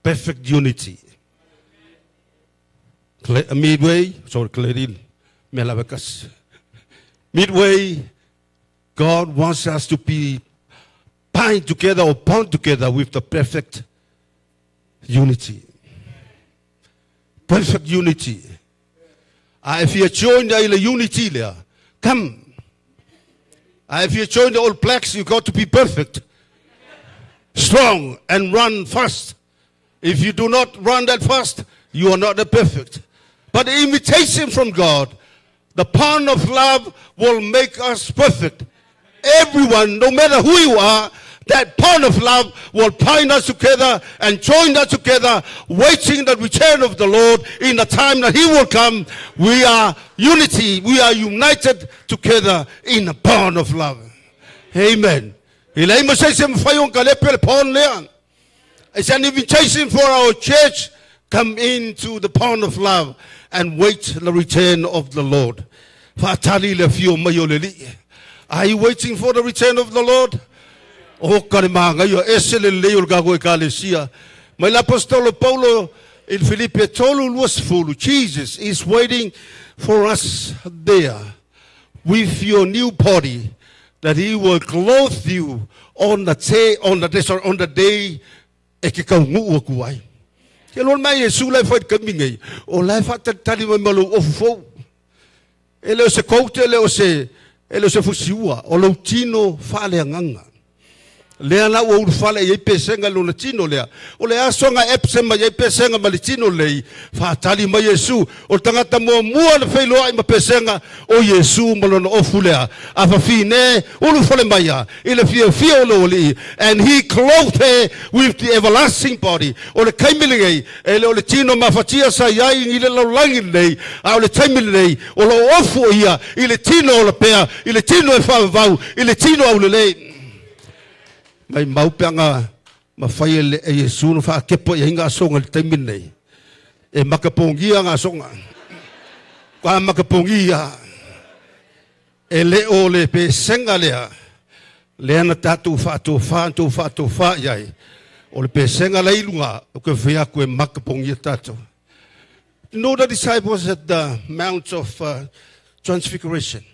Perfect unity. Midway, sorry, Claudine, Melavekas. Midway, God wants us to be bind together or bound together with the perfect unity. Perfect unity. A if you join the unity lea, come. If you join the All Blacks, you got to be perfect, strong, and run fast. If you do not run that fast, you are not the perfect. But the invitation from God, the bond of love will make us perfect. Everyone, no matter who you are, that bond of love will bind us together and join us together, waiting the return of the Lord in the time that He will come. We are unity. We are united together in the bond of love. Amen. E leai ma se isi e mafai ona kalepe le bond lea. It's an invitation for our church come into the pond of love and wait the return of the Lord. Faatali le afio mai o le Alii. Are you waiting for the return of the Lord? O ka le magaia, ese le lelei o le tatou Ekalesia. Mai le Aposetolo Paulo i le Filipi e 3:20, Jesus is waiting for us there with your new body that he will clothe you on the day, on the day, sorry, on the day e ke kaunuu aku ai. Ke loa mai Iesu la e fai i le taimi nei, o la e faatalitali mai ma lou ofu fou. E le o se coat, e le o se, e le o se fusiua, o lou tino faaleagaga. Lea la ua ulufale i ai pesega i lona tino lea. O le aso na epse mai ai pesega ma le tino lei, faatali mai Iesu. O le tagata muamua na feiloai ma pesega, o Iesu ma lona ofu lea. A fafine, ulufale mai ia i le fiafia o lou Alii. And he clothed her with the everlasting body. O le taimi lenei, e le o le tino mafatia sa i ai i le lalolagi lenei, a o le taimi lenei, o lo o ofu o ia i le tino ola pea, i le tino e faavavau, i le tino aulelei. Maimau pe aga mafai e le e Iesu ona faakepo i ai gasonga i le taimi lenei. E makapogia gasonga. Ka makapogia. E le o le pesega lea, lea na tatou faatofa na tou faatofa i ai. O le pesega la i luga, o ke fai atu e makapogia tatou. You know the disciples at the Mount of Transfiguration.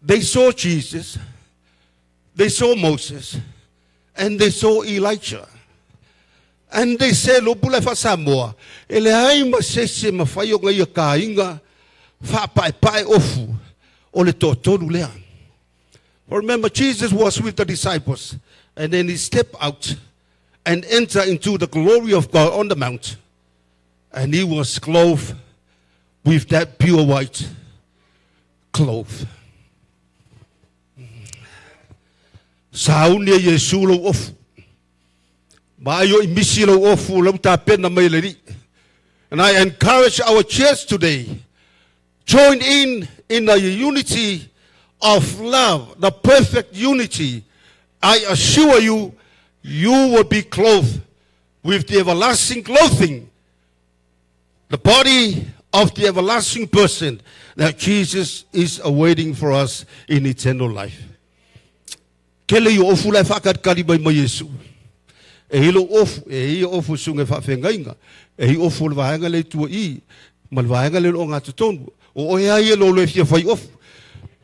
They saw Jesus, they saw Moses, and they saw Elijah. And they said, lo pula faa-Samoa, e leai ma se isi e mafai ona ia kāiga faapaepae ofu o le toatolu lea. Remember, Jesus was with the disciples, and then he stepped out and entered into the glory of God on the mount. And he was clothed with that pure white cloth. Sauni e Iesu lou ofu. Vaai o i misi lou ofu lau tapena mai e le Alii. And I encourage our church today, join in in the unity of love, the perfect unity. I assure you, you will be clothed with the everlasting clothing, the body of the everlasting person that Jesus is awaiting for us in eternal life. Kele i ofu lai whaakalikali mai mai Yesu. E i lou ofu, e i ofu sunga e whaawhengainga, e i ofu o le vaega le tua i, ma le vaega le o ngā totonu. O oe ai e lolo e fia whai ofu,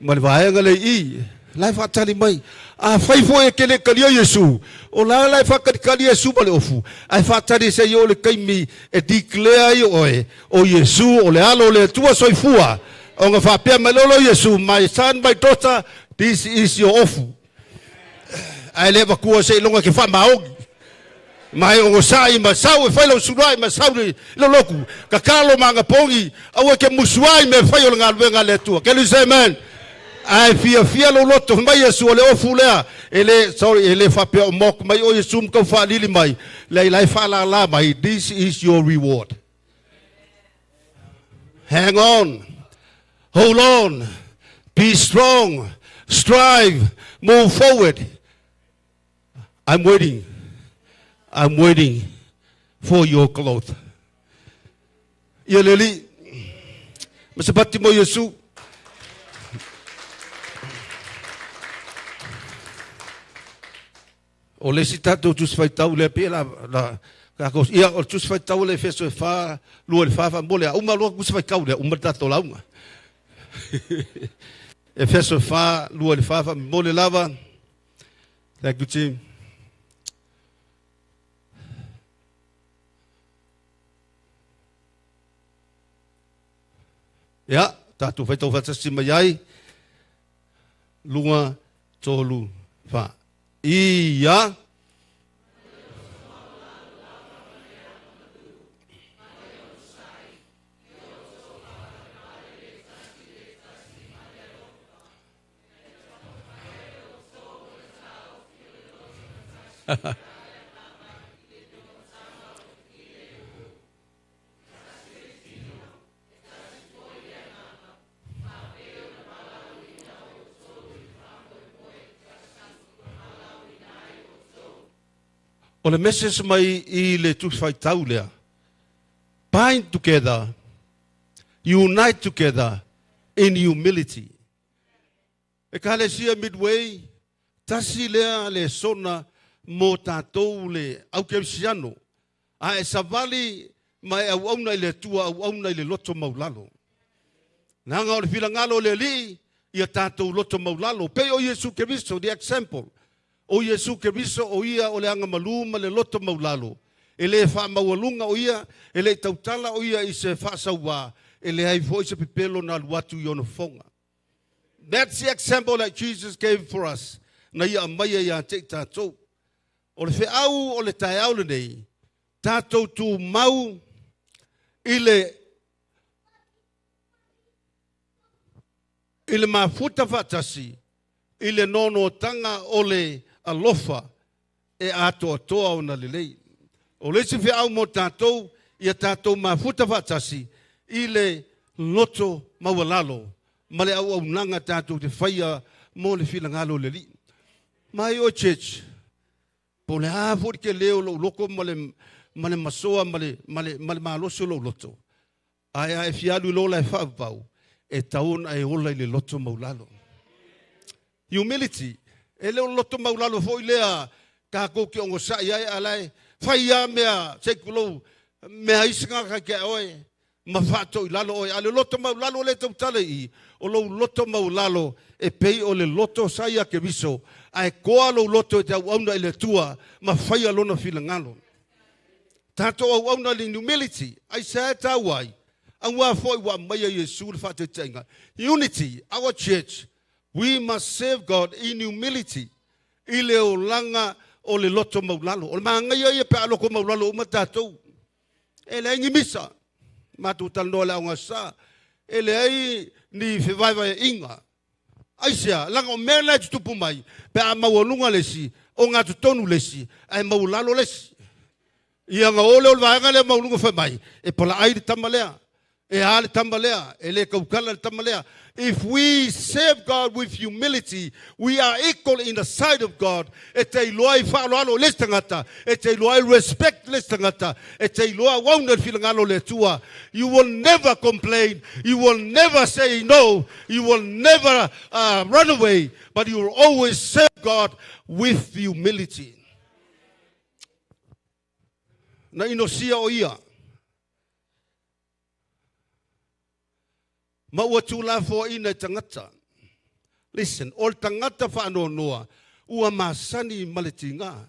ma le vaega le i, lai whaatali mai. A whai fo e kele kalia Yesu, o la lai whakalikali Yesu ma le ofu, ai whaatali se i o le kaimi e declare ai oe, o Yesu, o le alo o le Atua soifua, o nga whaapea mai lolo Yesu, my son, my daughter, this is your ofu. Ae le avatua seiloga ke faamaoni. Ma e onosai ma sau e fai lau suluai ma sau le loloku. Tatalo ma agapogi, aua e te musu ai mea fai o le galuega a le Atua. Can you say amen? Ae fiafia lou loto, fai mai Iesu, o le ofu lea, e le, sorry, e le faapea o mock mai o Iesu ma tau faalili mai, leai la e faalala mai, this is your reward. Hang on. Hold on. Be strong. Strive. Move forward. I'm waiting. I'm waiting for your cloth. Ia le alii, ma se pati mo Iesu. O le isi tatou Tusi Faitau lea pei la, la tatou, ia, o le Tusi Faitau le Efeso e 4, 2 i le 4, faamolemole a uma loa Tusi Faitau lea, uma le tatou lauga. Efeso e 4, 2 i le 4, faamolemole lava. Thank you, team. Ia, tatou faitau faatasi mai ai. Lua, tolu, fa. Ia. O le message mai i le Tusi Faitau lea, bind together, unite together in humility. Ekalesia Midway, tasi lea lesona mo tatou le au kerisiano, a e savali ma e auauna i le Atua, auauna i le loto maulalo. Leaga o le filagalo o le Alii, ia tatou loto maulalo, pei o Iesu Keriso, the example. O Iesu Keriso o ia o le agamalu ma le loto maulalo. E le faamaualuga o ia, e le i tautala o ia i se faasauā, e leai foi se pepelo na alu atu i ona fofoga. That's the example that Jesus gave for us. Na ia aumaia ia te i tatou. O le feau o le taeao lenei, tatou tumau i le i le mafuta faatasi i le nonotaga o le alofa e atoatoa ona lelei. O le isi feau mo tatou, ia tatou mafuta faatasi i le loto maualalo ma le auaunaga tatou te faia mo le finagalo o le Alii. Mai oe church, po o le a foi le tele o lou loto ma le, ma le masoa ma le, ma le, ma le malosi o lou loto, ae a e fia alu i le ola e faavavau, e tatau ona e ola i le loto maulalo. Humility, e le o le loto maulalo foi lea tatou te onosai ai, a la e fai lava mea, sei tulou, mea isi tagata ia te oe, ma faatoilalo oe. A o le loto maulalo lea e tautala i i, o lou loto maulalo e pei o le loto sa ia Keriso, ae toa lou loto e te auauna i le Atua ma faia Lona finagalo. Tatou auauna le humility, aisea e taua ai? Aua foi ua aumaia Iesu le faataitaiga. Unity, our church, we must serve God in humility, i le olaga o le loto maulalo. O le manaia ia pe a loto maulalo uma tatou. E leai ni misa, matou talanoa i le aoga sa, e leai ni fevaevaeaiga. Aisea? Leaga o mea na e tutupu mai, pe a maualuga le isi, ogatotonu le isi, ae maualalo le isi. Ia ona o lea o le vaega lea maualuga fai mai, e palaai le tama lea, e a le tama lea, e le tautala le tama lea. If we serve God with humility, we are equal in the sight of God. E te iloa ai faaaloalo i le isi tagata, e te iloa ai respect le isi tagata, e te iloa auauna i le finagalo o le Atua. You will never complain, you will never say no, you will never uh, run away, but you will always serve God with humility. Na inosia o ia. Ma ua tulafoaina e tagata. Listen, o le tagata faanoanoa ua masani ma le tiga.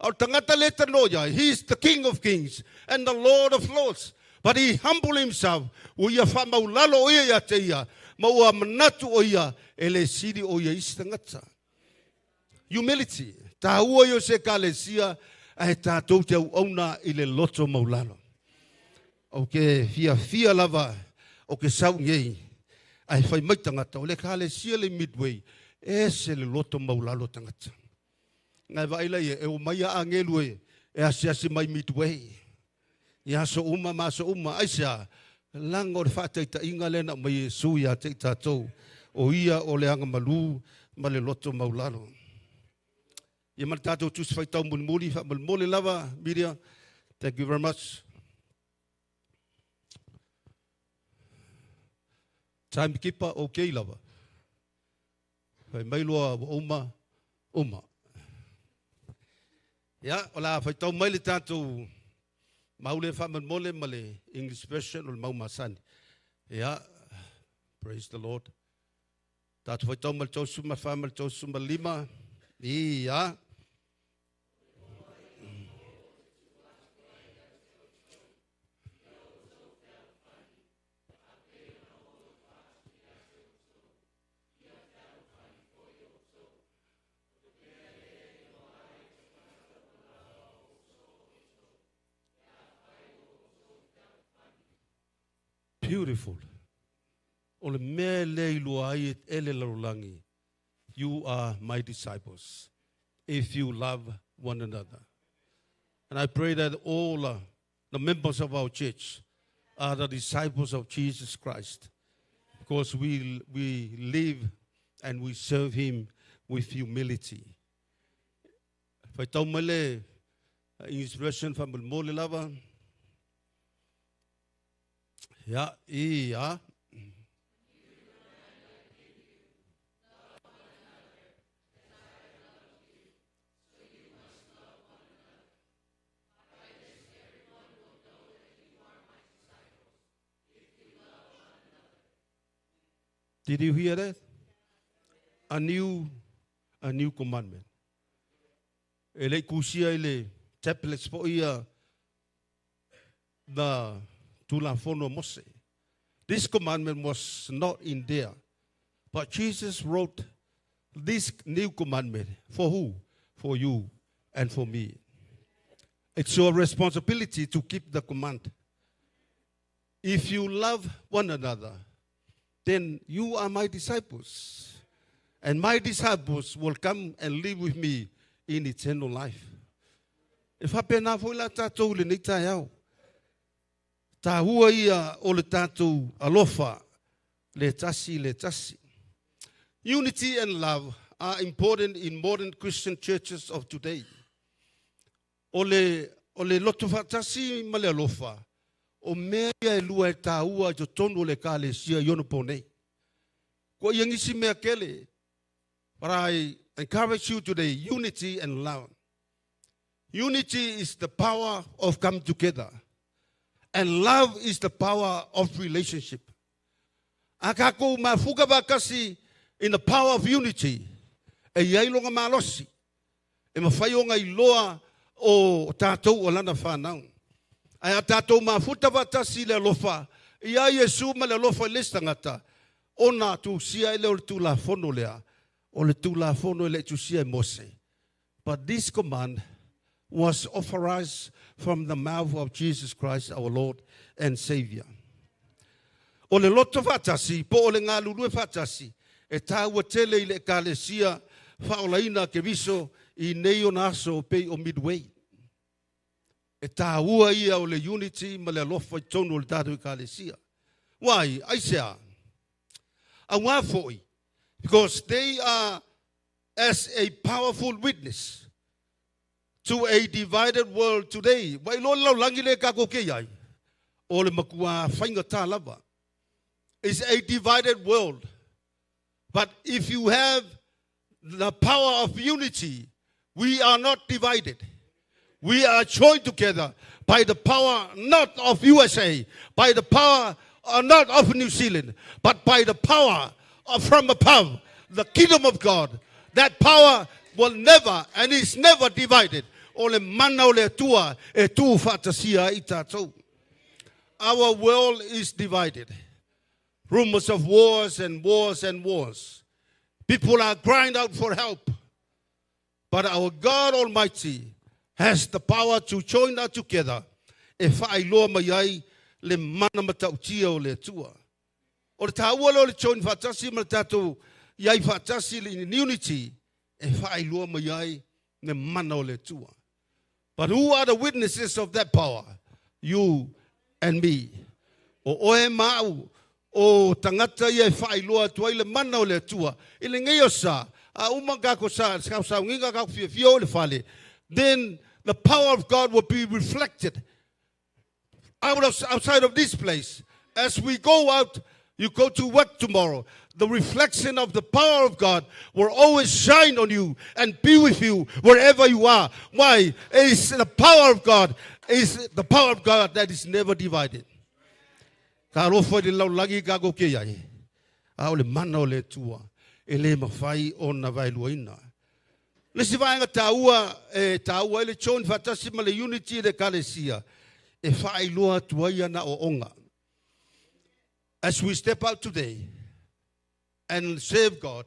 A o le tagata le tanoa ia, he is the King of Kings and the Lord of Lords. But he humbled himself, ua ia faamaulalo o ia ia te ia, ma ua manatu o ia e le sili o ia isi tagata. Humility, tāua ia o se ekalesia ae tātou te auauna i le loto maulalo. O ke fiafia lava o ke sau nei, ae fai mai tagata, o le ekalesia le Midway, ese le loto maulalo tagata. Ngai vaai laia, e omai a agelu e, e asiasi mai Midway. I aso uma ma aso uma, aisea, laga o le faataitaiga lea na aumai e Iesu ia te i tatou, o ia o le agamalu ma le loto maulalo. Ia ma le tatou Tusi Faitau mulimuli, faamolemole lava, media. Thank you very much. Timekeeper, okay lava. Fai mai loa ua uma, uma. Ia, o le a faitau mai le tatou mau lea faamolemole ma le English version o le mau masani. Ia, praise the Lord. Tatou faitau mai le 34 ma le 35. Ia. Beautiful. O le mea e le iloa ai e le lalolagi, you are my disciples if you love one another. And I pray that all uh, the members of our church are the disciples of Jesus Christ because we, we live and we serve him with humility. Faitau mai le English version faamolemole lava. Ia, ia. Did you hear that? A new, a new commandment. E le kusia i le tablets po ia the Tulafono Mose. This commandment was not in there. But Jesus wrote this new commandment for who? For you and for me. It's your responsibility to keep the command. If you love one another, then you are my disciples. And my disciples will come and live with me in eternal life. E faapena foi la tatou i lenei taeao. Taua ia o le tatou alofa le tasi le tasi. Unity and love are important in modern Christian churches of today. O le, o le loto faatasi ma le alofa, o mea ia e lua e taua i totonu o le ekalesia i ona po nei. Ko ia nisi mea kele, but I encourage you today, unity and love. Unity is the power of coming together. And love is the power of relationship. A kākou mafuka faatasi in the power of unity, e i ai loga malosi, e mafai ona iloa o tātou o lana whanau. Ae a tātou mafuta faatasi i le alofa, i a Iesu ma le alofa i le isi tagata, ona tusia ai lea o le Tulafono lea, o le Tulafono e le i tusia e Mose. But this command was authorized from the mouth of Jesus Christ our Lord and Savior. O le loto faatasi, po o le galulue faatasi, E tāua tele i le ekalesia faaolaina a Keriso i nei ona aso pei o Midway. E tāua ia o le unity ma le alofa i totonu o le tatou ekalesia. Why? Aisea? Auā foi, because they are as a powerful witness to a divided world today. Ua iloa le lalolagi lea tatou te i ai, o le matua faigata lava. It's a divided world. But if you have the power of unity, we are not divided. We are joined together by the power not of USA, by the power not of New Zealand, but by the power of from above, the kingdom of God. That power will never and is never divided. O le mana o le Atua e tū faatasia ai tatou. Our world is divided. Rumors of wars and wars and wars. People are crying out for help. But our God Almighty has the power to join us together e faailoa mai ai le mana matautia o le Atua. O le tāua lea o le join faatasi ma le tatou i ai faatasi in unity e faailoa mai ai le mana o le Atua. But who are the witnesses of that power? You and me. O oe ma au, o tagata ia e faailoa atu ai le mana o le Atua. I lenei aso, a uma kako sa, sa sauniga kako fiafia o le fale, then the power of God will be reflected outside of this place. As we go out, you go to work tomorrow. The reflection of the power of God will always shine on you and be with you wherever you are. Why? It's the power of God. It's the power of God that is never divided. Ka alofa i le lalolagi tatou te i ai. A o le mana o le Atua e le mafai ona vaeluaina. Le isi vaega tāua e tāua ai le join faatasi ma le unity i le ekalesia e faailoa atu ai ana aoaoga. As we step out today and serve God,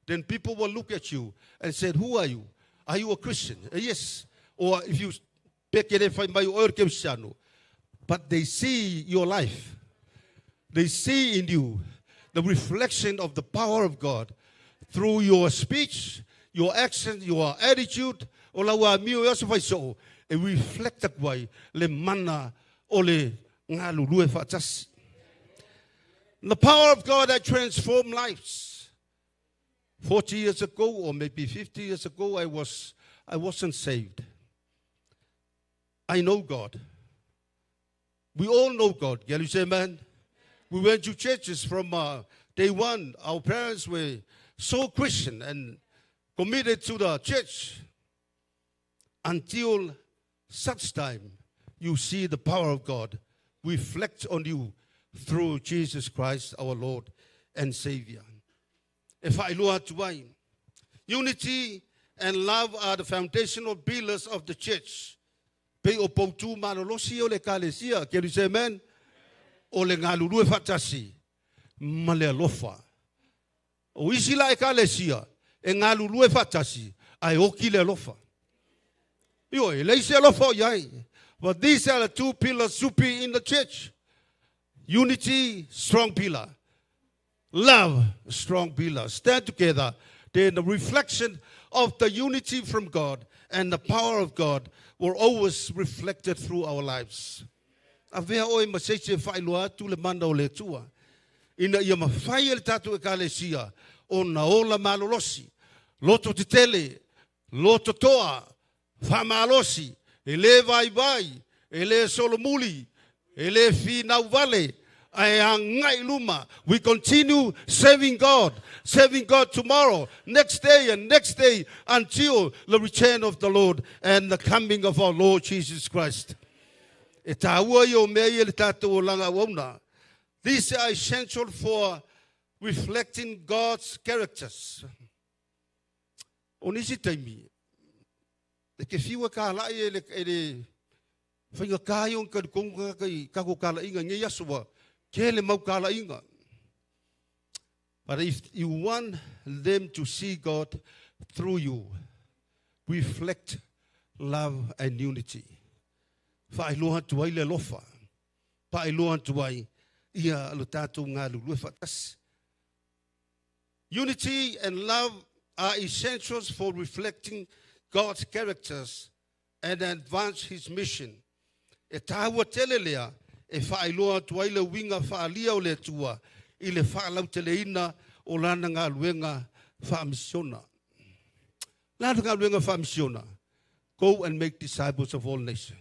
then people will look at you and say, "Who are you? Are you a Christian?" Yes. Or if you peke le fai mai o oe o le Kerisiano. But they see your life. They see in you the reflection of the power of God through your speech, your action, your attitude, o lau amio e aso fai soo, e reflect atu ai le mana o le galulue faatasi. The power of God that transformed lives. 40 years ago, or maybe 50 years ago, I wasn't saved. I know God. We all know God. Can you say amen? We went to churches from day one. Our parents were so Christian and committed to the church until such time you see the power of God reflect on you through Jesus Christ, our Lord and Savior. E faailoa atu ai. Unity and love are the foundational pillars of the church. Pei o poutu malolosi o le ekalesia. Can you say amen? O le galulue faatasi ma le alofa. O isi la ekalesia e galulue faatasi ae oki le alofa. Ioe, e leai se alofa o i ai. But these are the two pillars should be in the church. Unity, strong pillar. Love, strong pillar. Stand together. Then the reflection of the unity from God and the power of God were always reflected through our lives. Avea oe ma se isi e faailoa atu le mana o le Atua. Ina ia mafai e le tatou ekalesia ona ola malolosi, loto tetele, loto toa, faamalosi, e le vaivai, e le solomuli, e le finau vale, ae agai i luma. We continue serving God, serving God tomorrow, next day and next day until the return of the Lord and the coming of our Lord Jesus Christ. E tāua ia o mea ia le tatou olaga auauna. These are essential for reflecting God's characters. O nisi taimi, e te fiu e kālaʻi e le, e le faigata ia ona talitonu tagata i tatou talaiga i nei aso ua tele mau talaiga. But if you want them to see God through you, reflect love and unity. Faailoa atu ai le alofa, faailoa atu ai ia lo tatou galulue faatasi. Unity and love are essentials for reflecting God's characters and advance His mission. E tāua tele lea e whaailoa atu ai le uiga faaalia o le Atua i le faalauteleina o lana galuega faamisiona. Lana galuega faamisiona. Go and make disciples of all nations.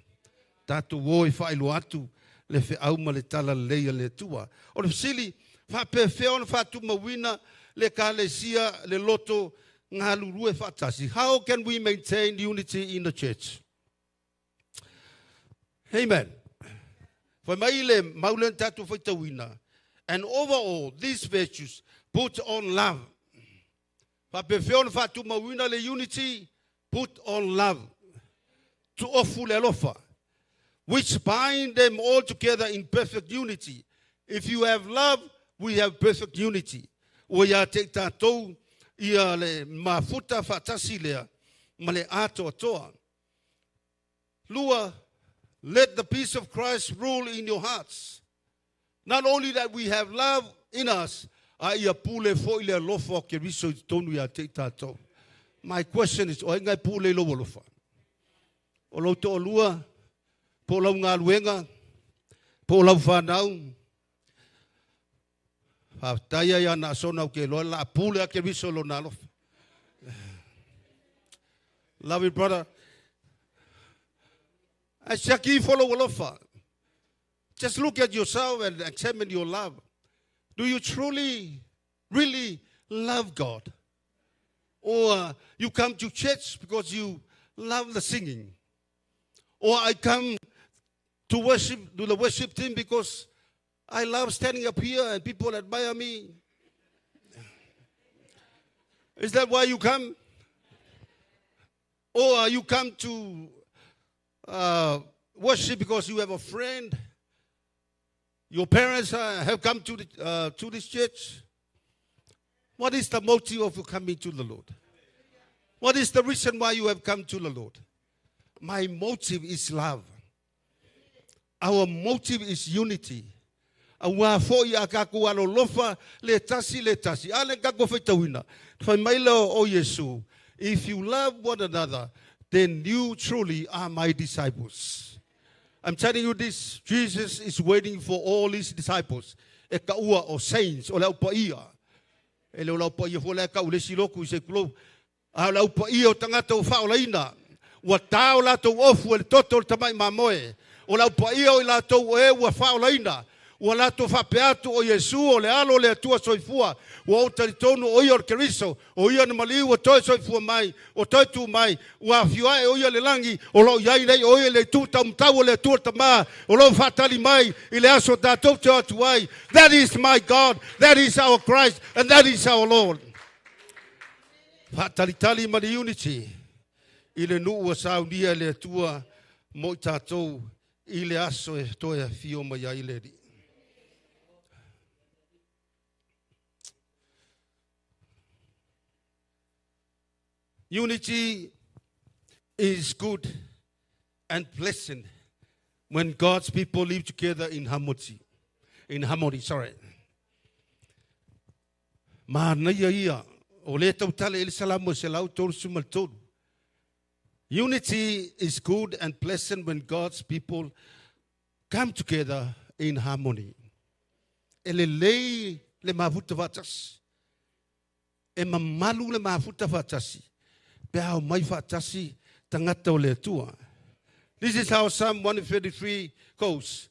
Tatou o e faailoa atu le feau ma le talalelei a le Atua. O le fesili, faapefea ona faatumauina le ekalesia le loto galulue faatasi? How can we maintain unity in the church? Amen. Fai mai le mau lea na tatou faitauina. And over all these virtues, put on love. Faapefea ona faatumauina le unity? Put on love. Tuofu le alofa. Which bind them all together in perfect unity. If you have love, we have perfect unity. Ua ia te i tatou ia le mafuta faatasi lea ma le atoatoa. Lua, let the peace of Christ rule in your hearts. Not only that we have love in us, a ia pule foi le alofa o Keriso i totonu ia te i tatou. My question is, o ai ngai pule i lou alofa? O lou toalua, po o lau galuega, po o lau fanau? Faafetai ia na asona o ke loa la pule a Keriso lona alofa. Love you, brother. Ae siaki ifo lou alofa. Just look at yourself and examine your love. Do you truly, really love God? Or you come to church because you love the singing? Or I come to worship, to the worship team because I love standing up here and people admire me. Is that why you come? Or you come to worship because you have a friend? Your parents have come to this church. What is the motive of you coming to the Lord? What is the reason why you have come to the Lord? My motive is love. Our motive is unity. Auā foi a kākou alolofa le tasi le tasi. A le kākou faitauina. Fai mai lea o Iesu, if you love one another, then you truly are my disciples. I'm telling you this, Jesus is waiting for all his disciples. E kaua o saints, o le aupaia. E le o le aupaia foi la e kau le isi lotu i se kulou. A o le aupaia o tagata ua faaolaina. Ua ta o latou ofu e le toto o le tamai mamoe. O le aupaia o i latou o e ua faaolaina. Ua latou faapea atu o Iesu o le alo o le Atua soifua. Ua ou talitonu o ia o le Keriso. O ia na maliu ua toe soifua mai, ua toe tu mai, ua afio ae o ia i le lagi, o lo o i ai nei o ia i le itu taumatau o le Atua Tama, o lo o faatali mai i le aso tatou te o atu ai. That is my God, that is our Christ, and that is our Lord. Faatalitali ma le unity i le nuu ua saunia e le Atua mo i tatou i le aso e toe afio mai ai le Alii. Unity is good and pleasant when God's people live together in harmony. In harmony, sorry. Manaia ia o le tautala i le Salamo 133. Unity is good and pleasant when God's people come together in harmony. E lelei le mafuta faatasi. E mamalu le mafuta faatasi. Pe a omai faatasi tagata o le Atua. This is how Psalm 133 goes.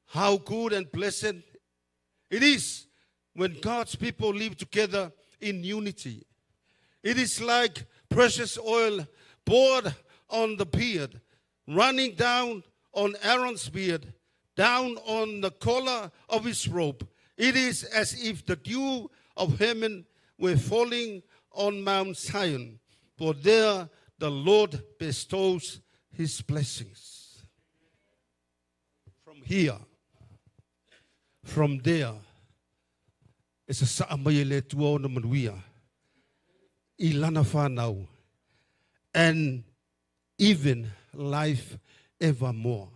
How good and pleasant it is when God's people live together in unity. It is like precious oil poured on the beard, running down on Aaron's beard, down on the collar of his robe. It is as if the dew of Hermon were falling on Mount Zion, for there the Lord bestows his blessings. From here, from there, e sasaa mai e le Atua ona manuia i lana whanau and even life evermore.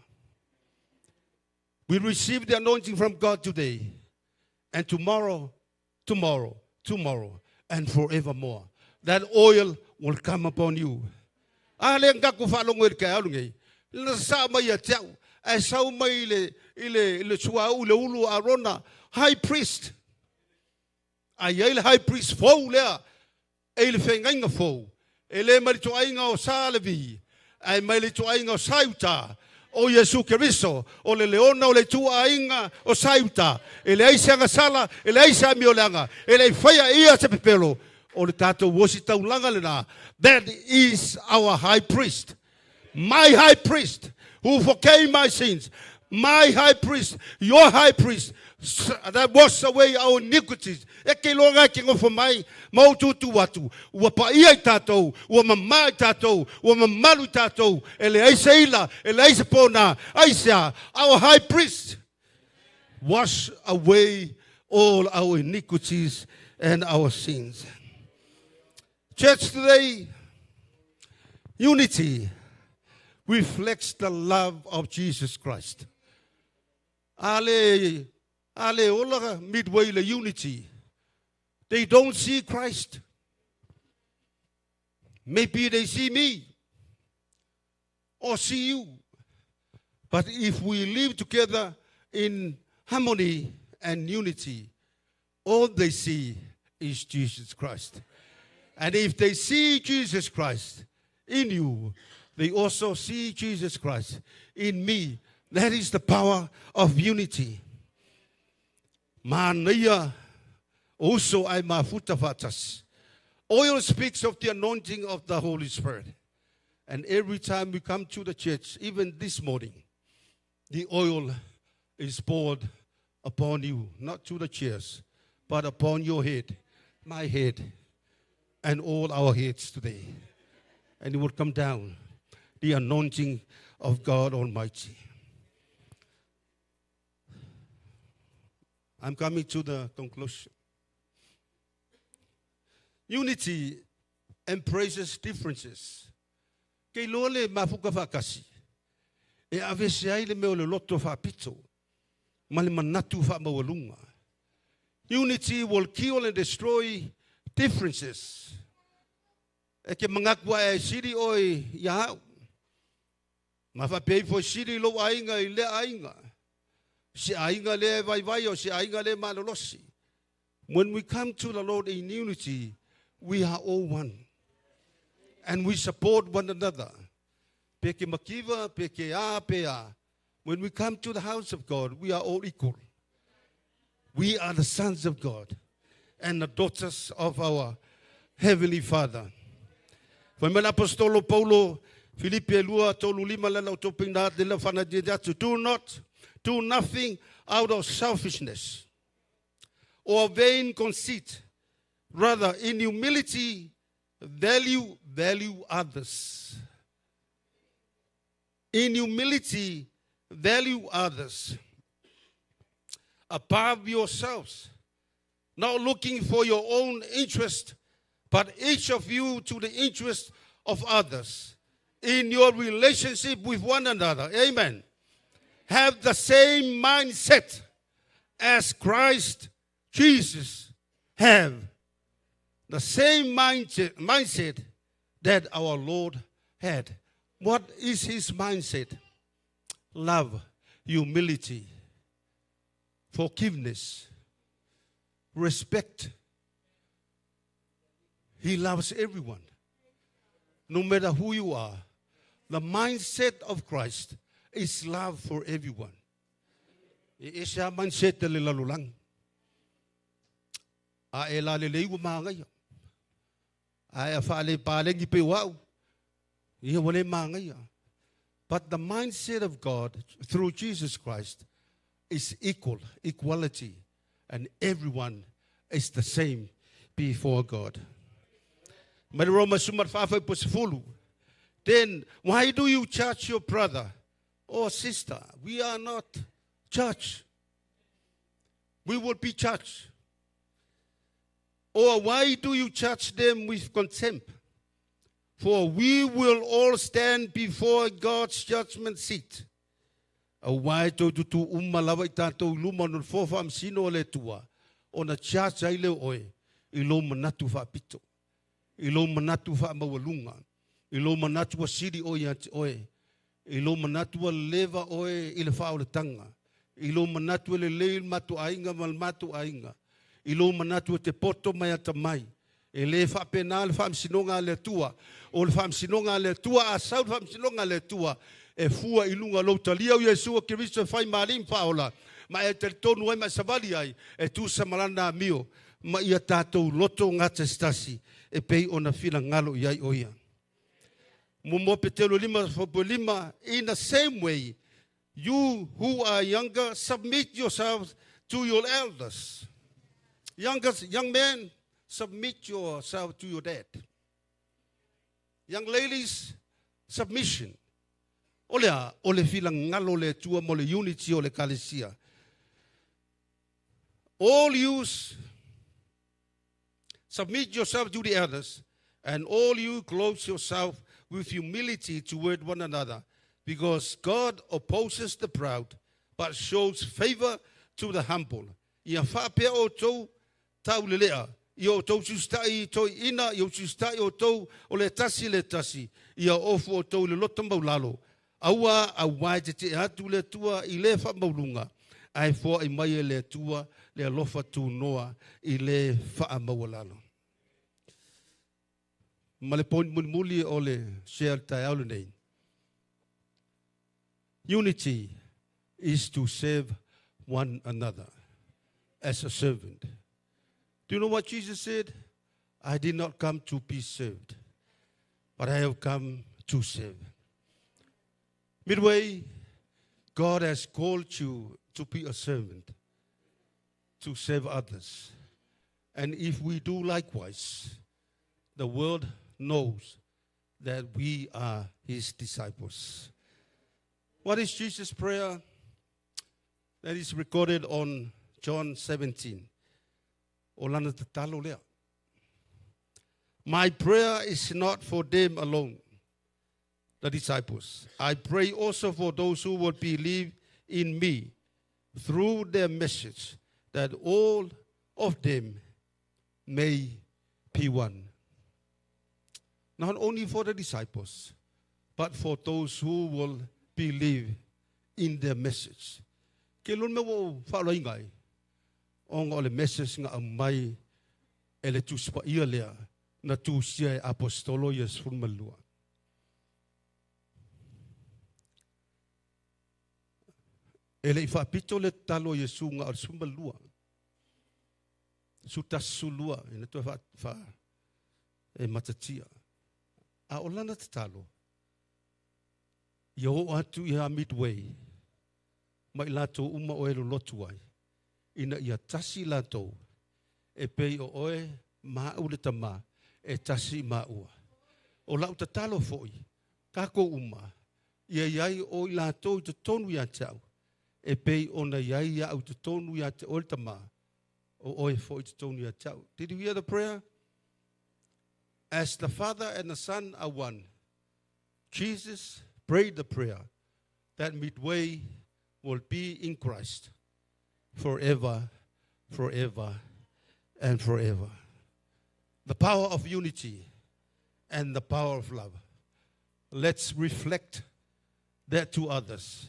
We receive the anointing from God today, and tomorrow, tomorrow, tomorrow. and forevermore. That oil will come upon you. A lea na tatou faalogo i le taeao lenei, na sasaa mai ia te au, ae sau mai i le, i le, i le suauu i le ulu o Arona, high priest. A i ai le high priest fou lea, e i le feagaiga fou, e le mai le ituaiga o Sa Levi, ae mai le ituaiga o Sa Iuta, o Iesu Keriso, o le leona o le ituaiga o Sa Iuta. E leai se agasala, e leai se amioleaga, e le i faia e ia se pepelo, o le tatou ositaulaga lena. That is our high priest. My high priest who forgave my sins. My high priest, your high priest, that wash away our iniquities. E ke iloa ke ngofo mai, ma o tutu atu. Ua paia i tātou, ua mamā i tātou, ua mamalu i tātou, e leai se ila, e leai se pona, aisea, our high priest wash away all our iniquities and our sins. Church today, unity reflects the love of Jesus Christ. Ale, ale ola midway le unity. They don't see Christ. Maybe they see me or see you. But if we live together in harmony and unity, all they see is Jesus Christ. And if they see Jesus Christ in you, they also see Jesus Christ in me. That is the power of unity. Manaia uso ai mafuta faatasi. Oil speaks of the anointing of the Holy Spirit. And every time we come to the church, even this morning, the oil is poured upon you, not to the chairs, but upon your head, my head, and all our heads today. And it will come down, the anointing of God Almighty. I'm coming to the conclusion. Unity embraces differences. Ke iloa le mafuka faatasi, e aveese ai le mea o le loto faapito ma le manatu faamaualuga. Unity will kill and destroy differences. E ke manatu ae e sili oe ia au. Ma faapea ifo e sili i lou aiga i lea aiga. Se aiga lea e vaivai o se aiga lea e malolosi. When we come to the Lord in unity, we are all one. And we support one another. Pe ke makiva, pe ke a, pe a. When we come to the house of God, we are all equal. We are the sons of God and the daughters of our Heavenly Father. Fai mai le Apostolo Paulo, Filipi e lua, tolu lima le lau topina ate le whana atu. Do not do nothing out of selfishness or vain conceit. Rather, in humility, value, value others. In humility, value others above yourselves, not looking for your own interest, but each of you to the interest of others in your relationship with one another. Amen. Have the same mindset as Christ Jesus have. The same mindset that our Lord had. What is his mindset? Love, humility, forgiveness, respect. He loves everyone, no matter who you are. The mindset of Christ is love for everyone. E ese a mindset le lalolagi. A e la lelei ua magaia. Ae a faale palegi pe o au. Ia ua le magaia. But the mindset of God through Jesus Christ is equal, equality, and everyone is the same before God. Mai Roma suma whawhai po sefulu. Then why do you judge your brother or sister? We are not judge. We will be judged. Or why do you judge them with contempt? For we will all stand before God's judgment seat. Auā e tou tutū uma lava i tatou i luma o le nofoa faamasino o le Atua, ona judge ai lea o oe. i lou manatu faapito, i lou manatu faamaualuga, i lou manatu ua sili oe ia te oe, i lou manatu ua leva oe i le faaolataga, i lou manatu e lelei le matou aiga ma le matou aiga, i lou manatu e te poto ma e atamai. E le faapena le faamasinoga a le Atua. O le faamasinoga a le Atua, a sau le faamasinoga a le Atua, e fua i luga o lou talia o Iesu Keriso e fai ma Alii ma Faaola, ma e talitonu ai ma e savali ai, e tusa ma lana amio, ma ia tatou loto gatasitasi e pei ona finagalo i ai o ia. Muamua Petelo 5, fuaiupu 5, In the same way, you who are younger, submit yourselves to your elders. Youngest, young men, submit yourself to your dad. Young ladies, submission. O le a, o le finagalo o le Atua mo le unity o le Ekalesia. All youths, submit yourself to the elders, and all you clothe yourself with humility toward one another, because God opposes the proud, but shows favor to the humble. Ia faapea outou taulelea, ia outou tusitaʻi i toeaiina, ia tusitaʻi outou o le tasi i le tasi, ia ofu outou i le loto maulalo, aua auā e teteʻe atu le Atua i le faamaualuga, ae foai mai e le Atua le alofa tunoa i le faamaualalo. Ma le point mulimuli o le share le taeao lenei. Unity is to serve one another as a servant. Do you know what Jesus said? I did not come to be served, but I have come to serve. Midway, God has called you to be a servant, to serve others. And if we do likewise, the world knows that we are his disciples. What is Jesus' prayer? That is recorded on John 17. O lana tatalo lea. My prayer is not for them alone, the disciples. I pray also for those who will believe in me through their message, that all of them may be one. Not only for the disciples, but for those who will believe in their message. Ke lona mea ua ou faaloaina ai, ona o le message na aumai e le Tusi Paia lea na tusia e aposetolo ia 12. E le i faapito le tatalo a Iesu na o le 12. 11, 12, ina toe fa, fa, e matatia. A o lana tatalo, ia oo atu ia Midway, ma i latou uma o e lolotu ai, ina ia tasi latou, e pei o oe ma a'u le Tama, e tasi maua. O la'u tatalo foi, takou uma, ia i ai o i latou i totonu ia te au, e pei ona i ai a'u i totonu ia te oe le Tama, o oe foi i totonu ia te au. Did you hear the prayer? As the Father and the Son are one, Jesus prayed the prayer that Midway will be in Christ forever, forever, and forever. The power of unity and the power of love. Let's reflect that to others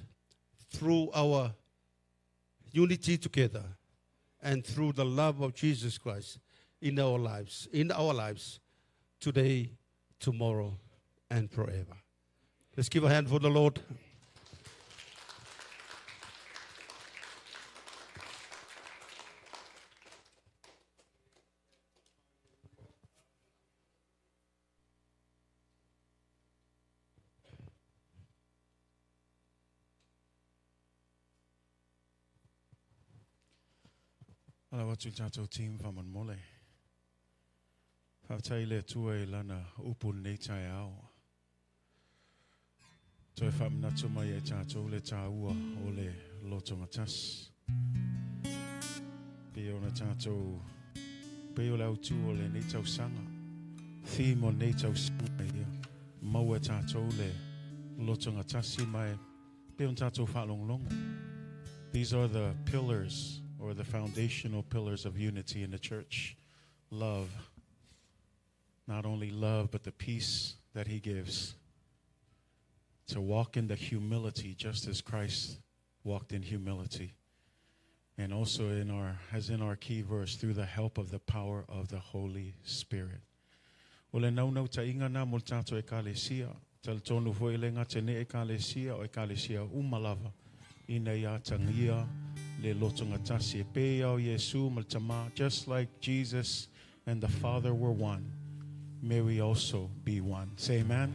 through our unity together and through the love of Jesus Christ in our lives today, tomorrow, and forever. Let's give a hand for the Lord. Ala atu i le tatou team faamolemole. Faafetai i le Atua i lana upu lenei taeao. Toe faamanatu mai ai tatou le taua o le lotogatasi. Pei ona tatou, pei o le autu o lenei tausaga. Theme o lenei tausaga ia maua e tatou le lotogatasi ma e pei ona tatou faalogologo. These are the pillars or the foundational pillars of unity in the church. Love. Not only love, but the peace that he gives. To walk in the humility just as Christ walked in humility. And also in our, as in our key verse, through the help of the power of the Holy Spirit. O le naunautaiga lena mo le tatou ekalesia. Talitonu foi le gata nei ekalesia o ekalesia uma lava. Ina ia atagia le lotogatasi. E pei o Iesu ma le Tama, just like Jesus and the Father were one, may we also be one. Say amen.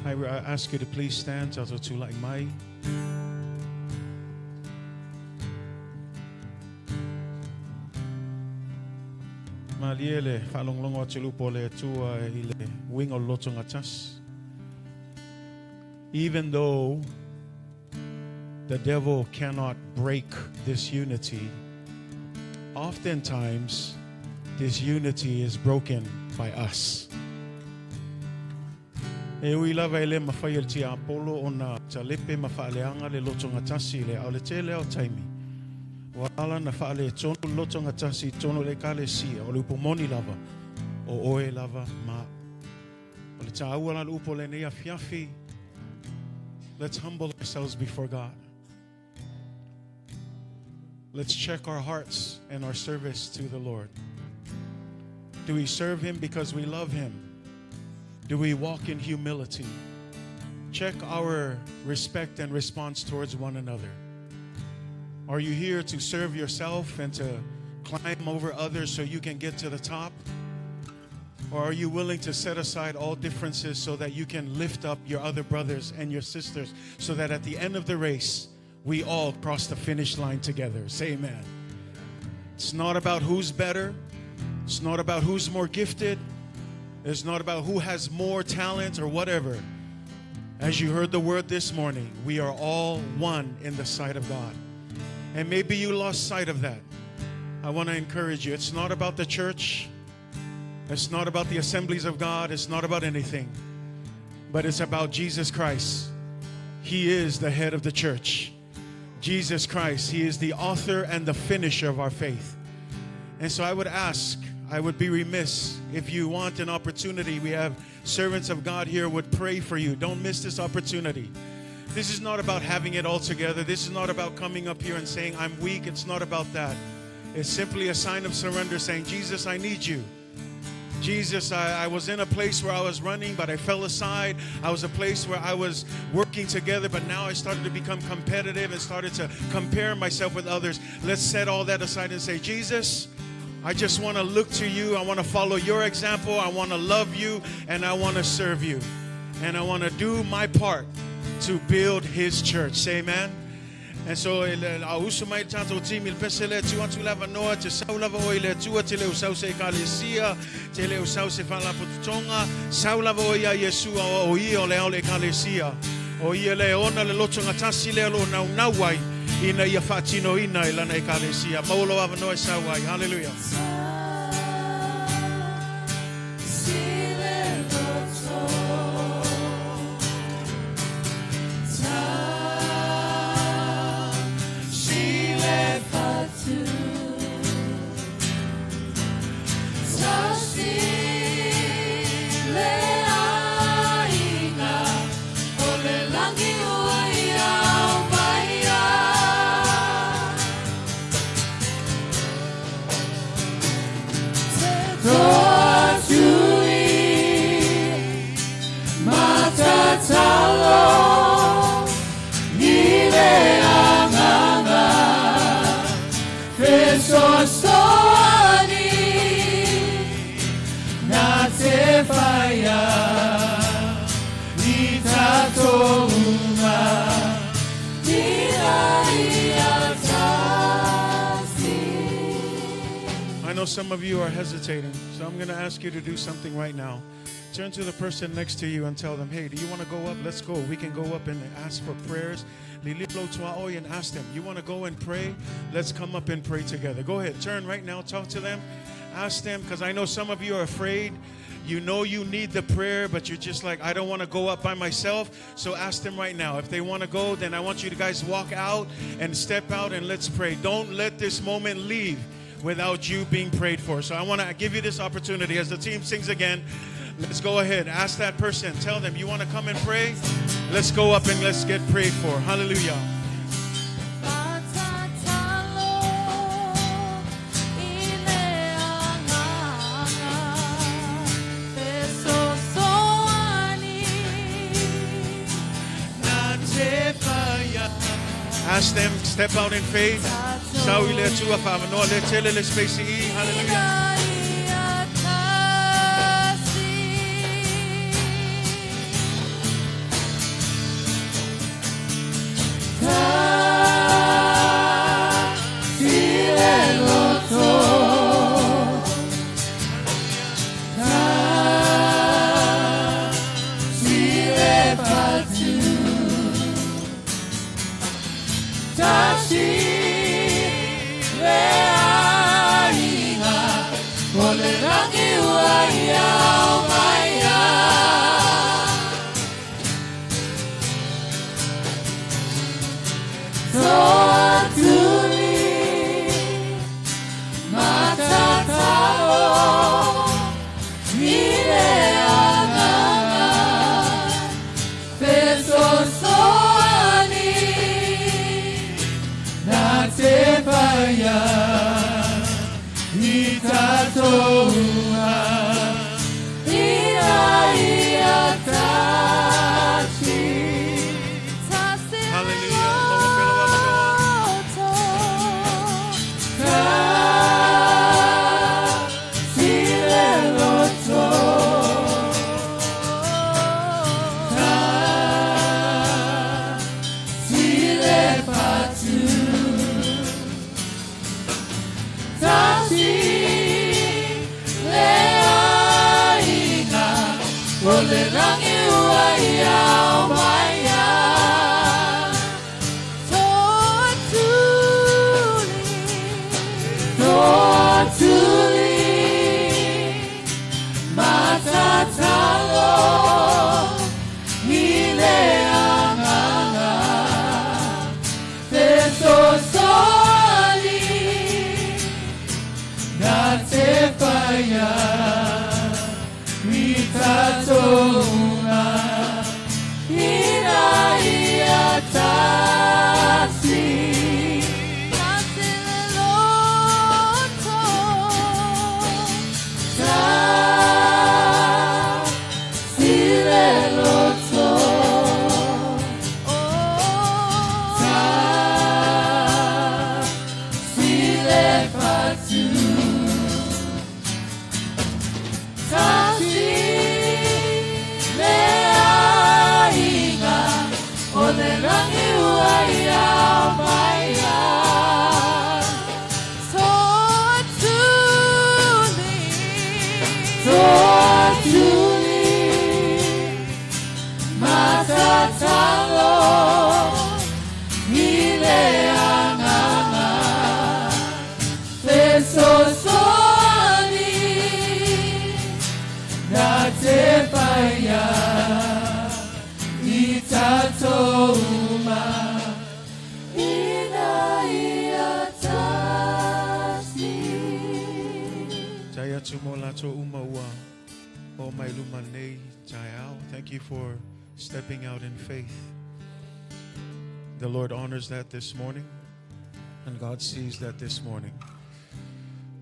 I ask you to please stand. Tatou tulai mai. Malie le faalogologo atu i le upu a le Atua i le uiga o le lotogatasi. Even though the devil cannot break this unity, oftentimes this unity is broken by us. E ui lava e le mafai e le tiapolo ona talepe ma faaleaga le lotogatasi lea, a o le tele o taimi. Ua ala na faaletonu le lotogatasi i totonu o le ekalesia, o le upu moni lava, o oe lava ma o le tāua la le upu o lenei afiafi. Let's humble ourselves before God. Let's check our hearts and our service to the Lord. Do we serve Him because we love Him? Do we walk in humility? Check our respect and response towards one another. Are you here to serve yourself and to climb over others so you can get to the top? Or are you willing to set aside all differences so that you can lift up your other brothers and your sisters so that at the end of the race, we all cross the finish line together? Say amen. It's not about who's better. It's not about who's more gifted. It's not about who has more talent or whatever. As you heard the word this morning, we are all one in the sight of God. And maybe you lost sight of that. I want to encourage you. It's not about the church. It's not about the assemblies of God. It's not about anything. But it's about Jesus Christ. He is the head of the church. Jesus Christ, He is the author and the finisher of our faith. And so I would ask, I would be remiss if you want an opportunity. We have servants of God here would pray for you. Don't miss this opportunity. This is not about having it all together. This is not about coming up here and saying, I'm weak. It's not about that. It's simply a sign of surrender saying, Jesus, I need you. Jesus, I was in a place where I was running, but I fell aside. I was a place where I was working together, but now I started to become competitive and started to compare myself with others. Let's set all that aside and say, Jesus, I just want to look to you. I want to follow your example. I want to love you and I want to serve you. And I want to do my part to build his church. Say amen. And so e le a usu mai tatou timi le pese le atu atu lava noa te sau lava o i le atua te leo sau se ekalesia te leo sau se faalapotopotoga sau lava o ia Iesu o o ia o le ao le ekalesia o ia le ona le lotogatasi lea o lo o naunau ai ina ia faatinoina i lana ekalesia maua lou avanoa e sau ai haleluia. I know some of you are hesitating, so I'm going to ask you to do something right now. Turn to the person next to you and tell them, hey, do you want to go up? Let's go. We can go up and ask for prayers. Liliplo tuaoi and ask them, you want to go and pray? Let's come up and pray together. Go ahead. Turn right now. Talk to them. Ask them, because I know some of you are afraid. You know you need the prayer, but you're just like, I don't want to go up by myself. So ask them right now. If they want to go, then I want you to guys walk out and step out and let's pray. Don't let this moment leave. without you being prayed for. So I want to give you this opportunity as the team sings again. Let's go ahead. Ask that person. Tell them you want to come and pray. Let's go up and let's get prayed for. Hallelujah. Ask them, step out in faith. Sau i le Atua whaamanoa le tele le space i. Hallelujah. Thank you for stepping out in faith. The Lord honors that this morning, and God sees that this morning.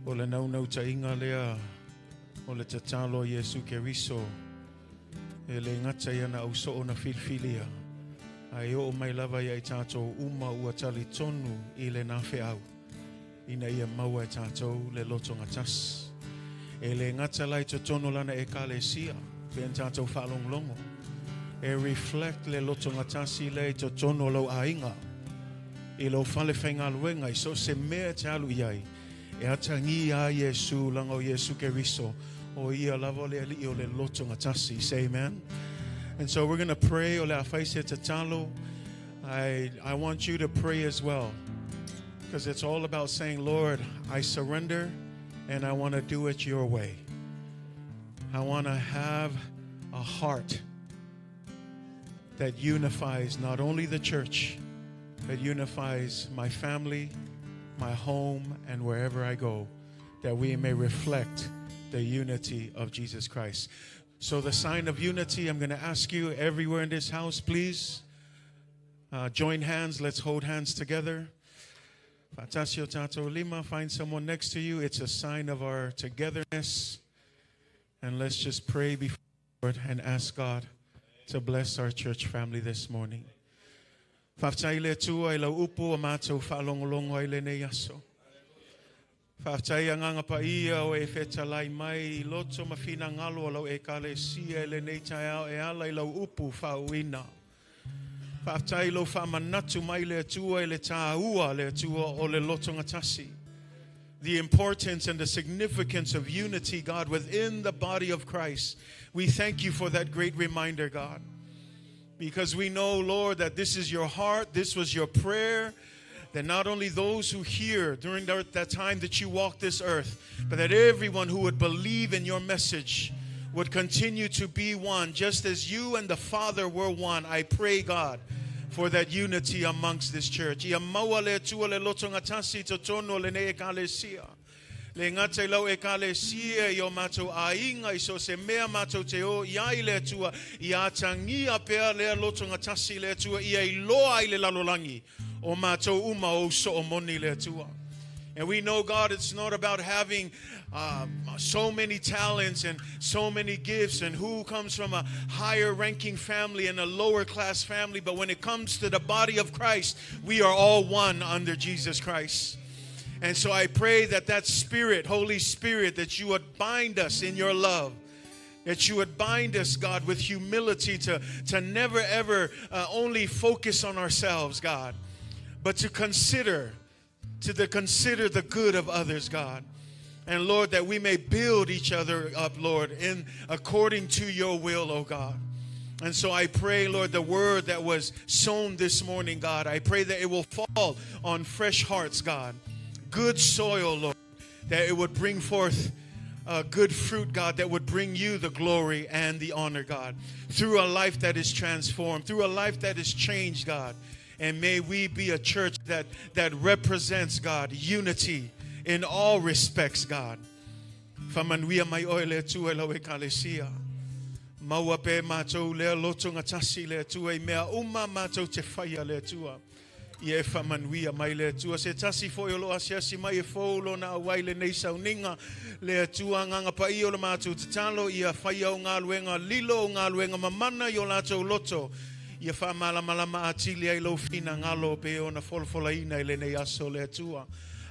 O le naunau tainga lea, o le tatalo Iesu Keriso, e le ngata ia na au soo na filfilia. Ai o mai lava ia i tātou uma ua tali tonu i le nā wheau. Ina ia maua e tātou le loto ngatas. E le ngata lai to tono lana e kale sia, pe tātou whaalonglongo. E reflect le loto ngatasi le to tono lau ainga. I lau whale whaingaluenga, i so se mea te alu iai. E atangi a Iesu, langa o Iesu Keriso, o ia lava le ali o le loto ngatasi. Say amen. And so we're going to pray. O le afaise tatalo. I want you to pray as well. Because it's all about saying, Lord, I surrender and I want to do it your way. I want to have a heart that unifies not only the church, but unifies my family, my home, and wherever I go, that we may reflect the unity of Jesus Christ. So, the sign of unity, I'm going to ask you everywhere in this house, please join hands. Let's hold hands together. Fatasio tato lima. Find someone next to you. It's a sign of our togetherness. And let's just pray before the Lord and ask God to bless our church family this morning. Faafetai le Atua i lau upu ua matou faalogologo ai i lenei aso. Faafetai Agaga Paia ua e fetalai mai i loto ma finagalo o lau Ekalesia i lenei taeao e ala i lau upu faauuina. Faafetai i lou faamanatu mai le Atua i le tāua le Atua o le lotogatasi. The importance and the significance of unity, God, within the body of Christ. We thank you for that great reminder, God. Because we know, Lord, that this is your heart, this was your prayer, that not only those who hear during that time that you walked this earth, but that everyone who would believe in your message would continue to be one, just as you and the Father were one. I pray, God, for that unity amongst this church. Ia maua le Atua le lotogatasi i totonu o lenei Ekalesia. Le gata i lau Ekalesia i o matou aiga i so o se mea matou te o i ai le Atua, ia atagia pea lea lotogatasi le Atua ia iloa ai le lalolagi o matou uma o uso moni le Atua. And we know, God, it's not about having so many talents and so many gifts and who comes from a higher ranking family and a lower class family. But when it comes to the body of Christ, we are all one under Jesus Christ. And so I pray that that Spirit, Holy Spirit, that you would bind us in your love, that you would bind us, God, with humility to never ever only focus on ourselves, God, but to consider to consider the good of others, God. And Lord, that we may build each other up, Lord, in according to your will, oh God. And so I pray, Lord, the word that was sown this morning, God, I pray that it will fall on fresh hearts, God. Good soil, Lord, that it would bring forth good fruit, God, that would bring you the glory and the honor, God, through a life that is transformed, through a life that is changed, God. And may we be a church that represents, God, unity in all respects, God. Faamanuia mai oe le Atua i lau Ekalesia. Maua pea e matou lea lotogatasi le Atua i mea uma matou te faia le Atua. Ia e faamanuia mai le Atua. Se tasi foi o lo asiasi mai e fou lona auai i lenei sauniga. Le Atua Agaga Paia o le matou tatalo ia faia o galuega lilo o galuega mamana i o latou loto. Ia faamalamalama atili ai lou finagalo pe ona folafolaina i lenei aso le Atua.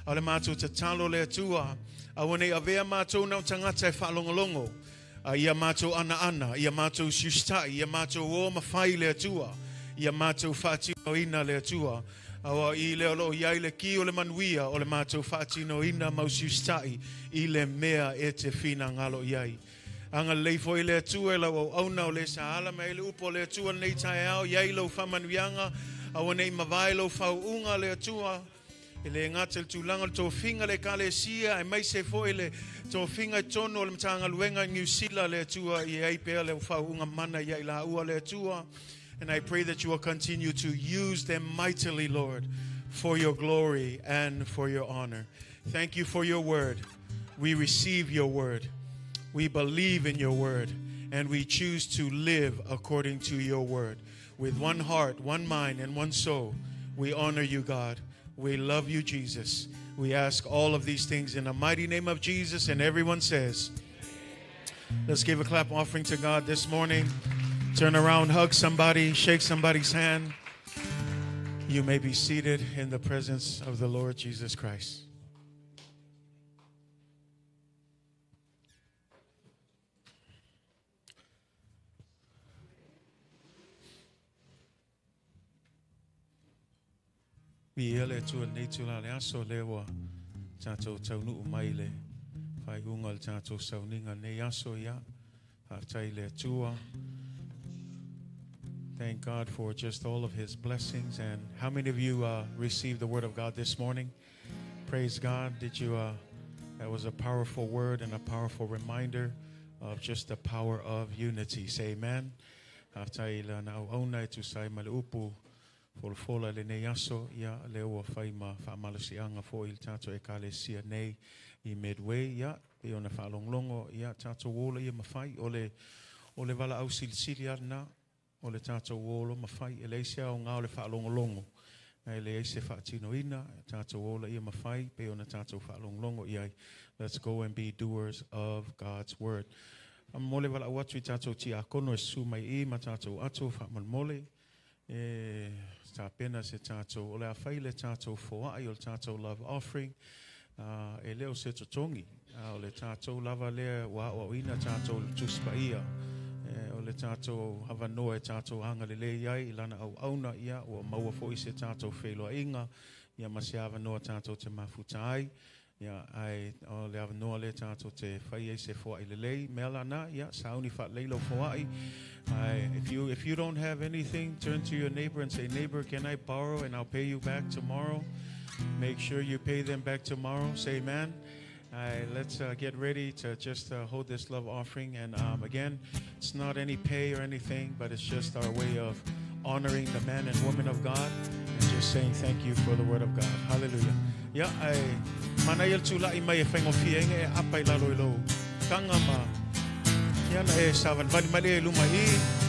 A o le matou tatalo le Atua. Aua nei avea matou na o tagata e faalogologo. A ia matou anaana, ia matou usiusitai, ia matou o ma fai le Atua. Ia matou faatinoina le Atua. Aua i lea o loo i ai le ki o le manuia o le matou faatinoina ma usiusitai i le mea e te finagalo i ai. Agalelei foi le Atua i lau auauna o le sa ala mai le upu o le Atua lenei taeao i ai lau faamanuiaga aua nei mavae lau faauuga le Atua. E le gata le tulaga o le tofiga le Ekalesia aemaise foi le tofiga i totonu o le Matagaluega i Niu Sila le Atua i ai pea le faauuga mana ia i laua le Atua. And I pray that you will continue to use them mightily, Lord, for your glory and for your honor. Thank you for your word. We receive your word. We believe in your word and we choose to live according to your word. With one heart, one mind, and one soul, we honor you, God. We love you, Jesus. We ask all of these things in the mighty name of Jesus. And everyone says, let's give a clap offering to God this morning. Turn around, hug somebody, shake somebody's hand. You may be seated in the presence of the Lord Jesus Christ. Viia le Atua i lenei itula o le aso lea ua tatou taunuu mai le faaiuga o le tatou sauniga lenei aso ia. Faafetai le Atua. Thank God for just all of his blessings. And how many of you received the word of God this morning? Praise God. Did you? That was a powerful word and a powerful reminder of just the power of unity. Say amen. Faafetai i lana auauna e tusa ai ma le upu. folafola i lenei aso, ia, lea ua fai ma faamalosiaga foi i le tatou Ekalesia nei i Midway, ia, pei ona faalogologo, ia, tatou ola ia ma fai, o le, o le valaau silisili lava lena, o le tatou o ma fai, e leai se aoga o le faalogologo, ae leai se faatinoina, tatou ola ia ma fai, pei ona tatou faalogologo i ai. Let's go and be doers of God's word. Faamolemole valaau atu i tatou tiakono e susu mai i ma tatou ato faamolemole e tapena se tatou, o le a fai le tatou foai o le tatou love offering, e le o se totogi, a o le tatou lava lea ua aoaoina tatou i le Tusi Paia, o le tatou avanoa e tatou agalelei ai i lana auauna, ia, ua maua foi se tatou feiloaiga, ia ma se avanoa tatou te mafuta ai, ia, ae o le avanoa lea tatou te fai ai se foai lelei, mea lana, ia, sauni faalelei lau foai. Ae, if you don't have anything, turn to your neighbor and say, "Neighbor, can I borrow and I'll pay you back tomorrow?" Make sure you pay them back tomorrow. Say amen. All right, let's get ready to just hold this love offering. And again, it's not any pay or anything, but it's just our way of honoring the man and woman of God and just saying thank you for the word of God. Hallelujah. Ia, ae manaia le tulai mai e faigofie ai e apa i lalo i lou taga ma ia na e savalivali mai le luma i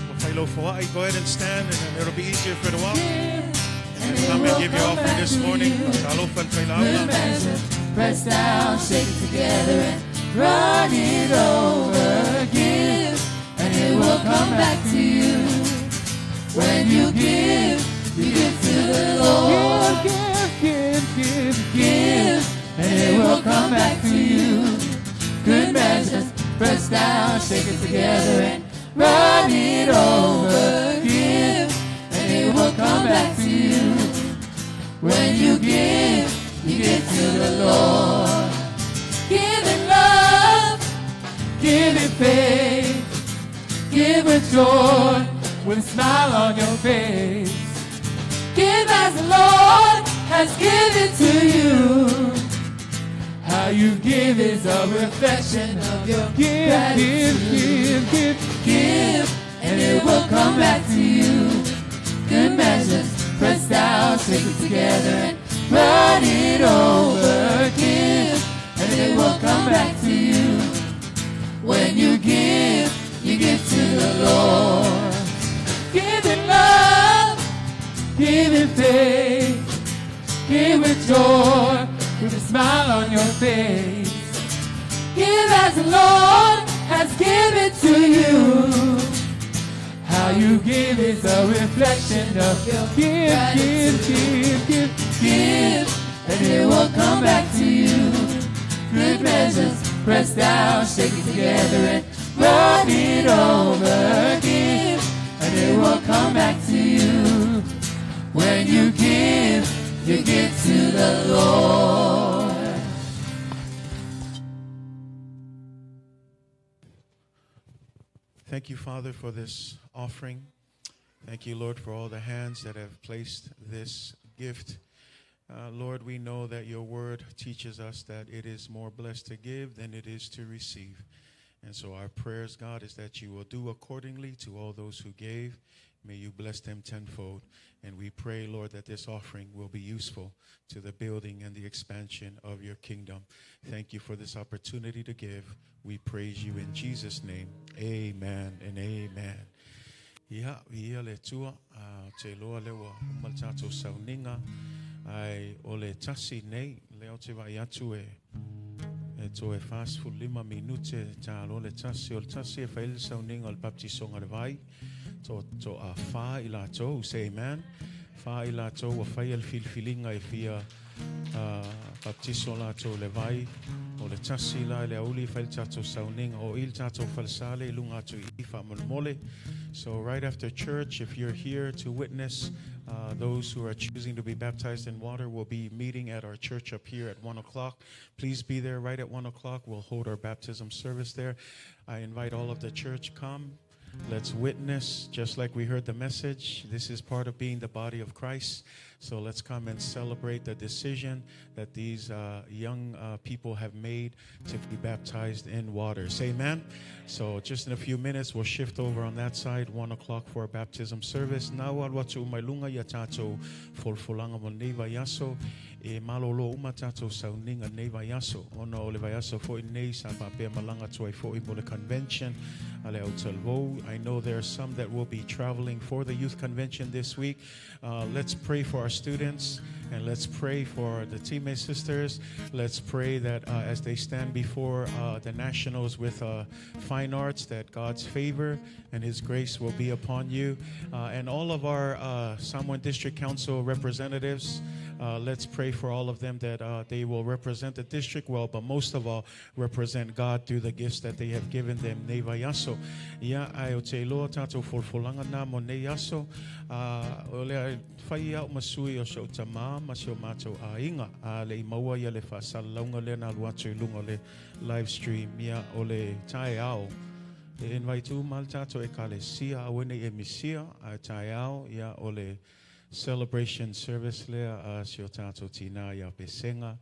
ma fai lau foai. Go ahead and stand and then it'll be easier for you to walk. And then come and give your offering this morning. Talofa le failauga. Measure, press down, shake it together, and run it over. Give, and it will come back to you. When you give, you give to the Lord. Give, give, give, Give, and it will come back to you. Good measures, press down, shake it together, and run it over. Give, and it will come back to you. When you give, you give to the Lord. Give in love, Give in faith, give with joy, with a smile on your face. Give as the Lord has given to you. How you give is a reflection Of your Give, gratitude. give, give, give. Give, and it will come back to you. Good measures, pressed down, shake it together, and run it over. Give, and it will come back to you. When you give, you give to the Lord. Give in love, give in faith, give with joy, with a smile on your face. Give as the Lord has given to you. How you give is a reflection of your Give, give, give, give. Give, and it will come back to you. Good measures, pressed down, shake it together, and run it over. Give, and it will come back to you. When you give, you give to the Lord. Thank you, Father, for this offering. Thank you, Lord, for all the hands that have placed this gift. Lord, we know that your word teaches us that it is more blessed to give than it is to receive. And so our prayers, God, is that you will do accordingly to all those who gave. May you bless them tenfold. And we pray, Lord, that this offering will be useful to the building and the expansion of your kingdom. Thank you for this opportunity to give. We praise you in Jesus' name. Amen and amen. Ia, ia le Atua, te iloa lea ua uma le tatou sauniga, ae o le 1 nei, lea ou te vaai atu e toe 45 minute ta loa le 1, o le 1 e fai le sauniga o le baptisoga le vai, to, to a 4 i latou, say amen, 4 i latou ua faia le filifiliga e fia baptiso latou le vai, o le 1 la i le aoauli fai le tatou sauniga, o i le tatou falesale i luga atu i faamolemole. So right after church, if you're here to witness those who are choosing to be baptized in water, will be meeting at our church up here at 1 o'clock. Please be there right at 1 o'clock. We'll hold our baptism service there. I invite all of the church come. Let's witness, just like we heard the message. This is part of being the body of Christ. So let's come and celebrate the decision that these young people have made to be baptized in waters. Amen. So just in a few minutes, we'll shift over on that side, 1 o'clock for our baptism service. Now, alu atu uma i luga ia tātou folafolaga mo lenei vaiaso. E malolo uma tātou sauniga lenei vaiaso. Ona o le vaiaso foi nei sa faapea malaga atu ai foi mo le convention a le au talavou. I know there are some that will be traveling for the youth convention this week. Let's pray for our students and let's pray for the teammate sisters. Let's pray that as they stand before the nationals with fine arts, that God's favor and His grace will be upon you. And all of our Samoan District Council representatives, let's pray for all of them that they will represent the district well, but most of all, represent God through the gifts that they have given them. Nei vaiaso. Ia ae ou te iloa tātou folafolaga na mo nei aso. O le fai au ma sui o si ou tamā ma si o mātou aiga. A le i maua ia le faasalalauga lea na alu atu i luga o le live stream. Ia o le taeao. E invite uma le tātou ekalesia aua ne i e misia a taeao ia o le celebration service lea a si o tātou tina ia Pesenga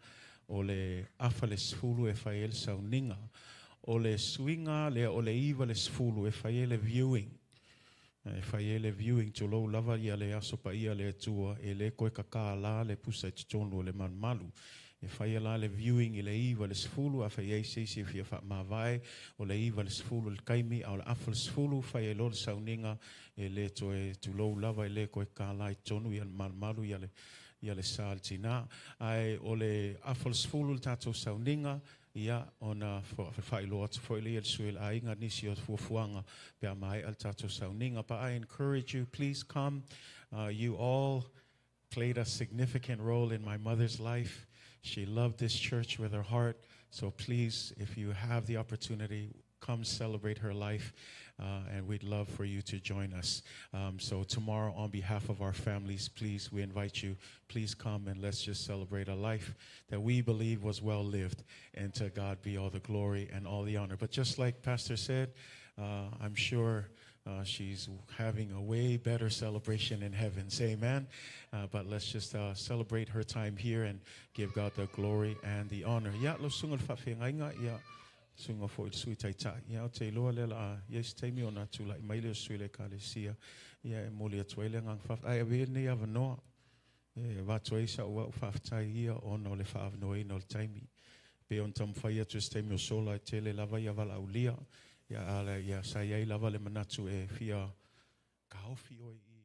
o le 9:30 e fai ai le sauniga. O le suiga lea o le 9:10 e fai ai le viewing. E fai ai le viewing tulou lava ia le aso paia le Atua e le koe kakā la le pusa i totonu o le malumalu. E fai la le viewing i le 9:10 a fai ai se isi e fia faamavae o le 9:10 le taimi a o le 10:30 fai ai loa le sauniga e le toe tulou lava e le koe kakā i totonu ia le malumalu ia le sa le tina. Ae o le 10:30 le tātou sauniga ia ona faailoa atu foi lea le sui le aiga nisi o fuafuaga pe a maea le tātou sauniga. But I encourage you, please come. You all played a significant role in my mother's life. She loved this church with her heart. So please, if you have the opportunity, come celebrate her life, and we'd love for you to join us. So tomorrow, on behalf of our families, please, we invite you, please come and let's just celebrate a life that we believe was well lived, and to God be all the glory and all the honor. But just like Pastor said, I'm sure she's having a way better celebration in heaven. Say amen. But let's just celebrate her time here and give God the glory and the honor. Ia, lau susuga i le faafeagaiga, ia, susuga foi le sui taitai. Ia, o te iloa lea la, ia se taimi ona tula'i mai lea o sui le ekalesia. Ia, e moli atu ai le agaga faafetai. Ai avea lenei avanoa. E avatu ai sa'u au faafetai ia ona o le faaavanoaina o le taimi. Pe on taumafai atu se taimi o sola e tele lava ia valaaulia. Ia, ala, ia sa i ai lava le manatu e fia kaofi oi i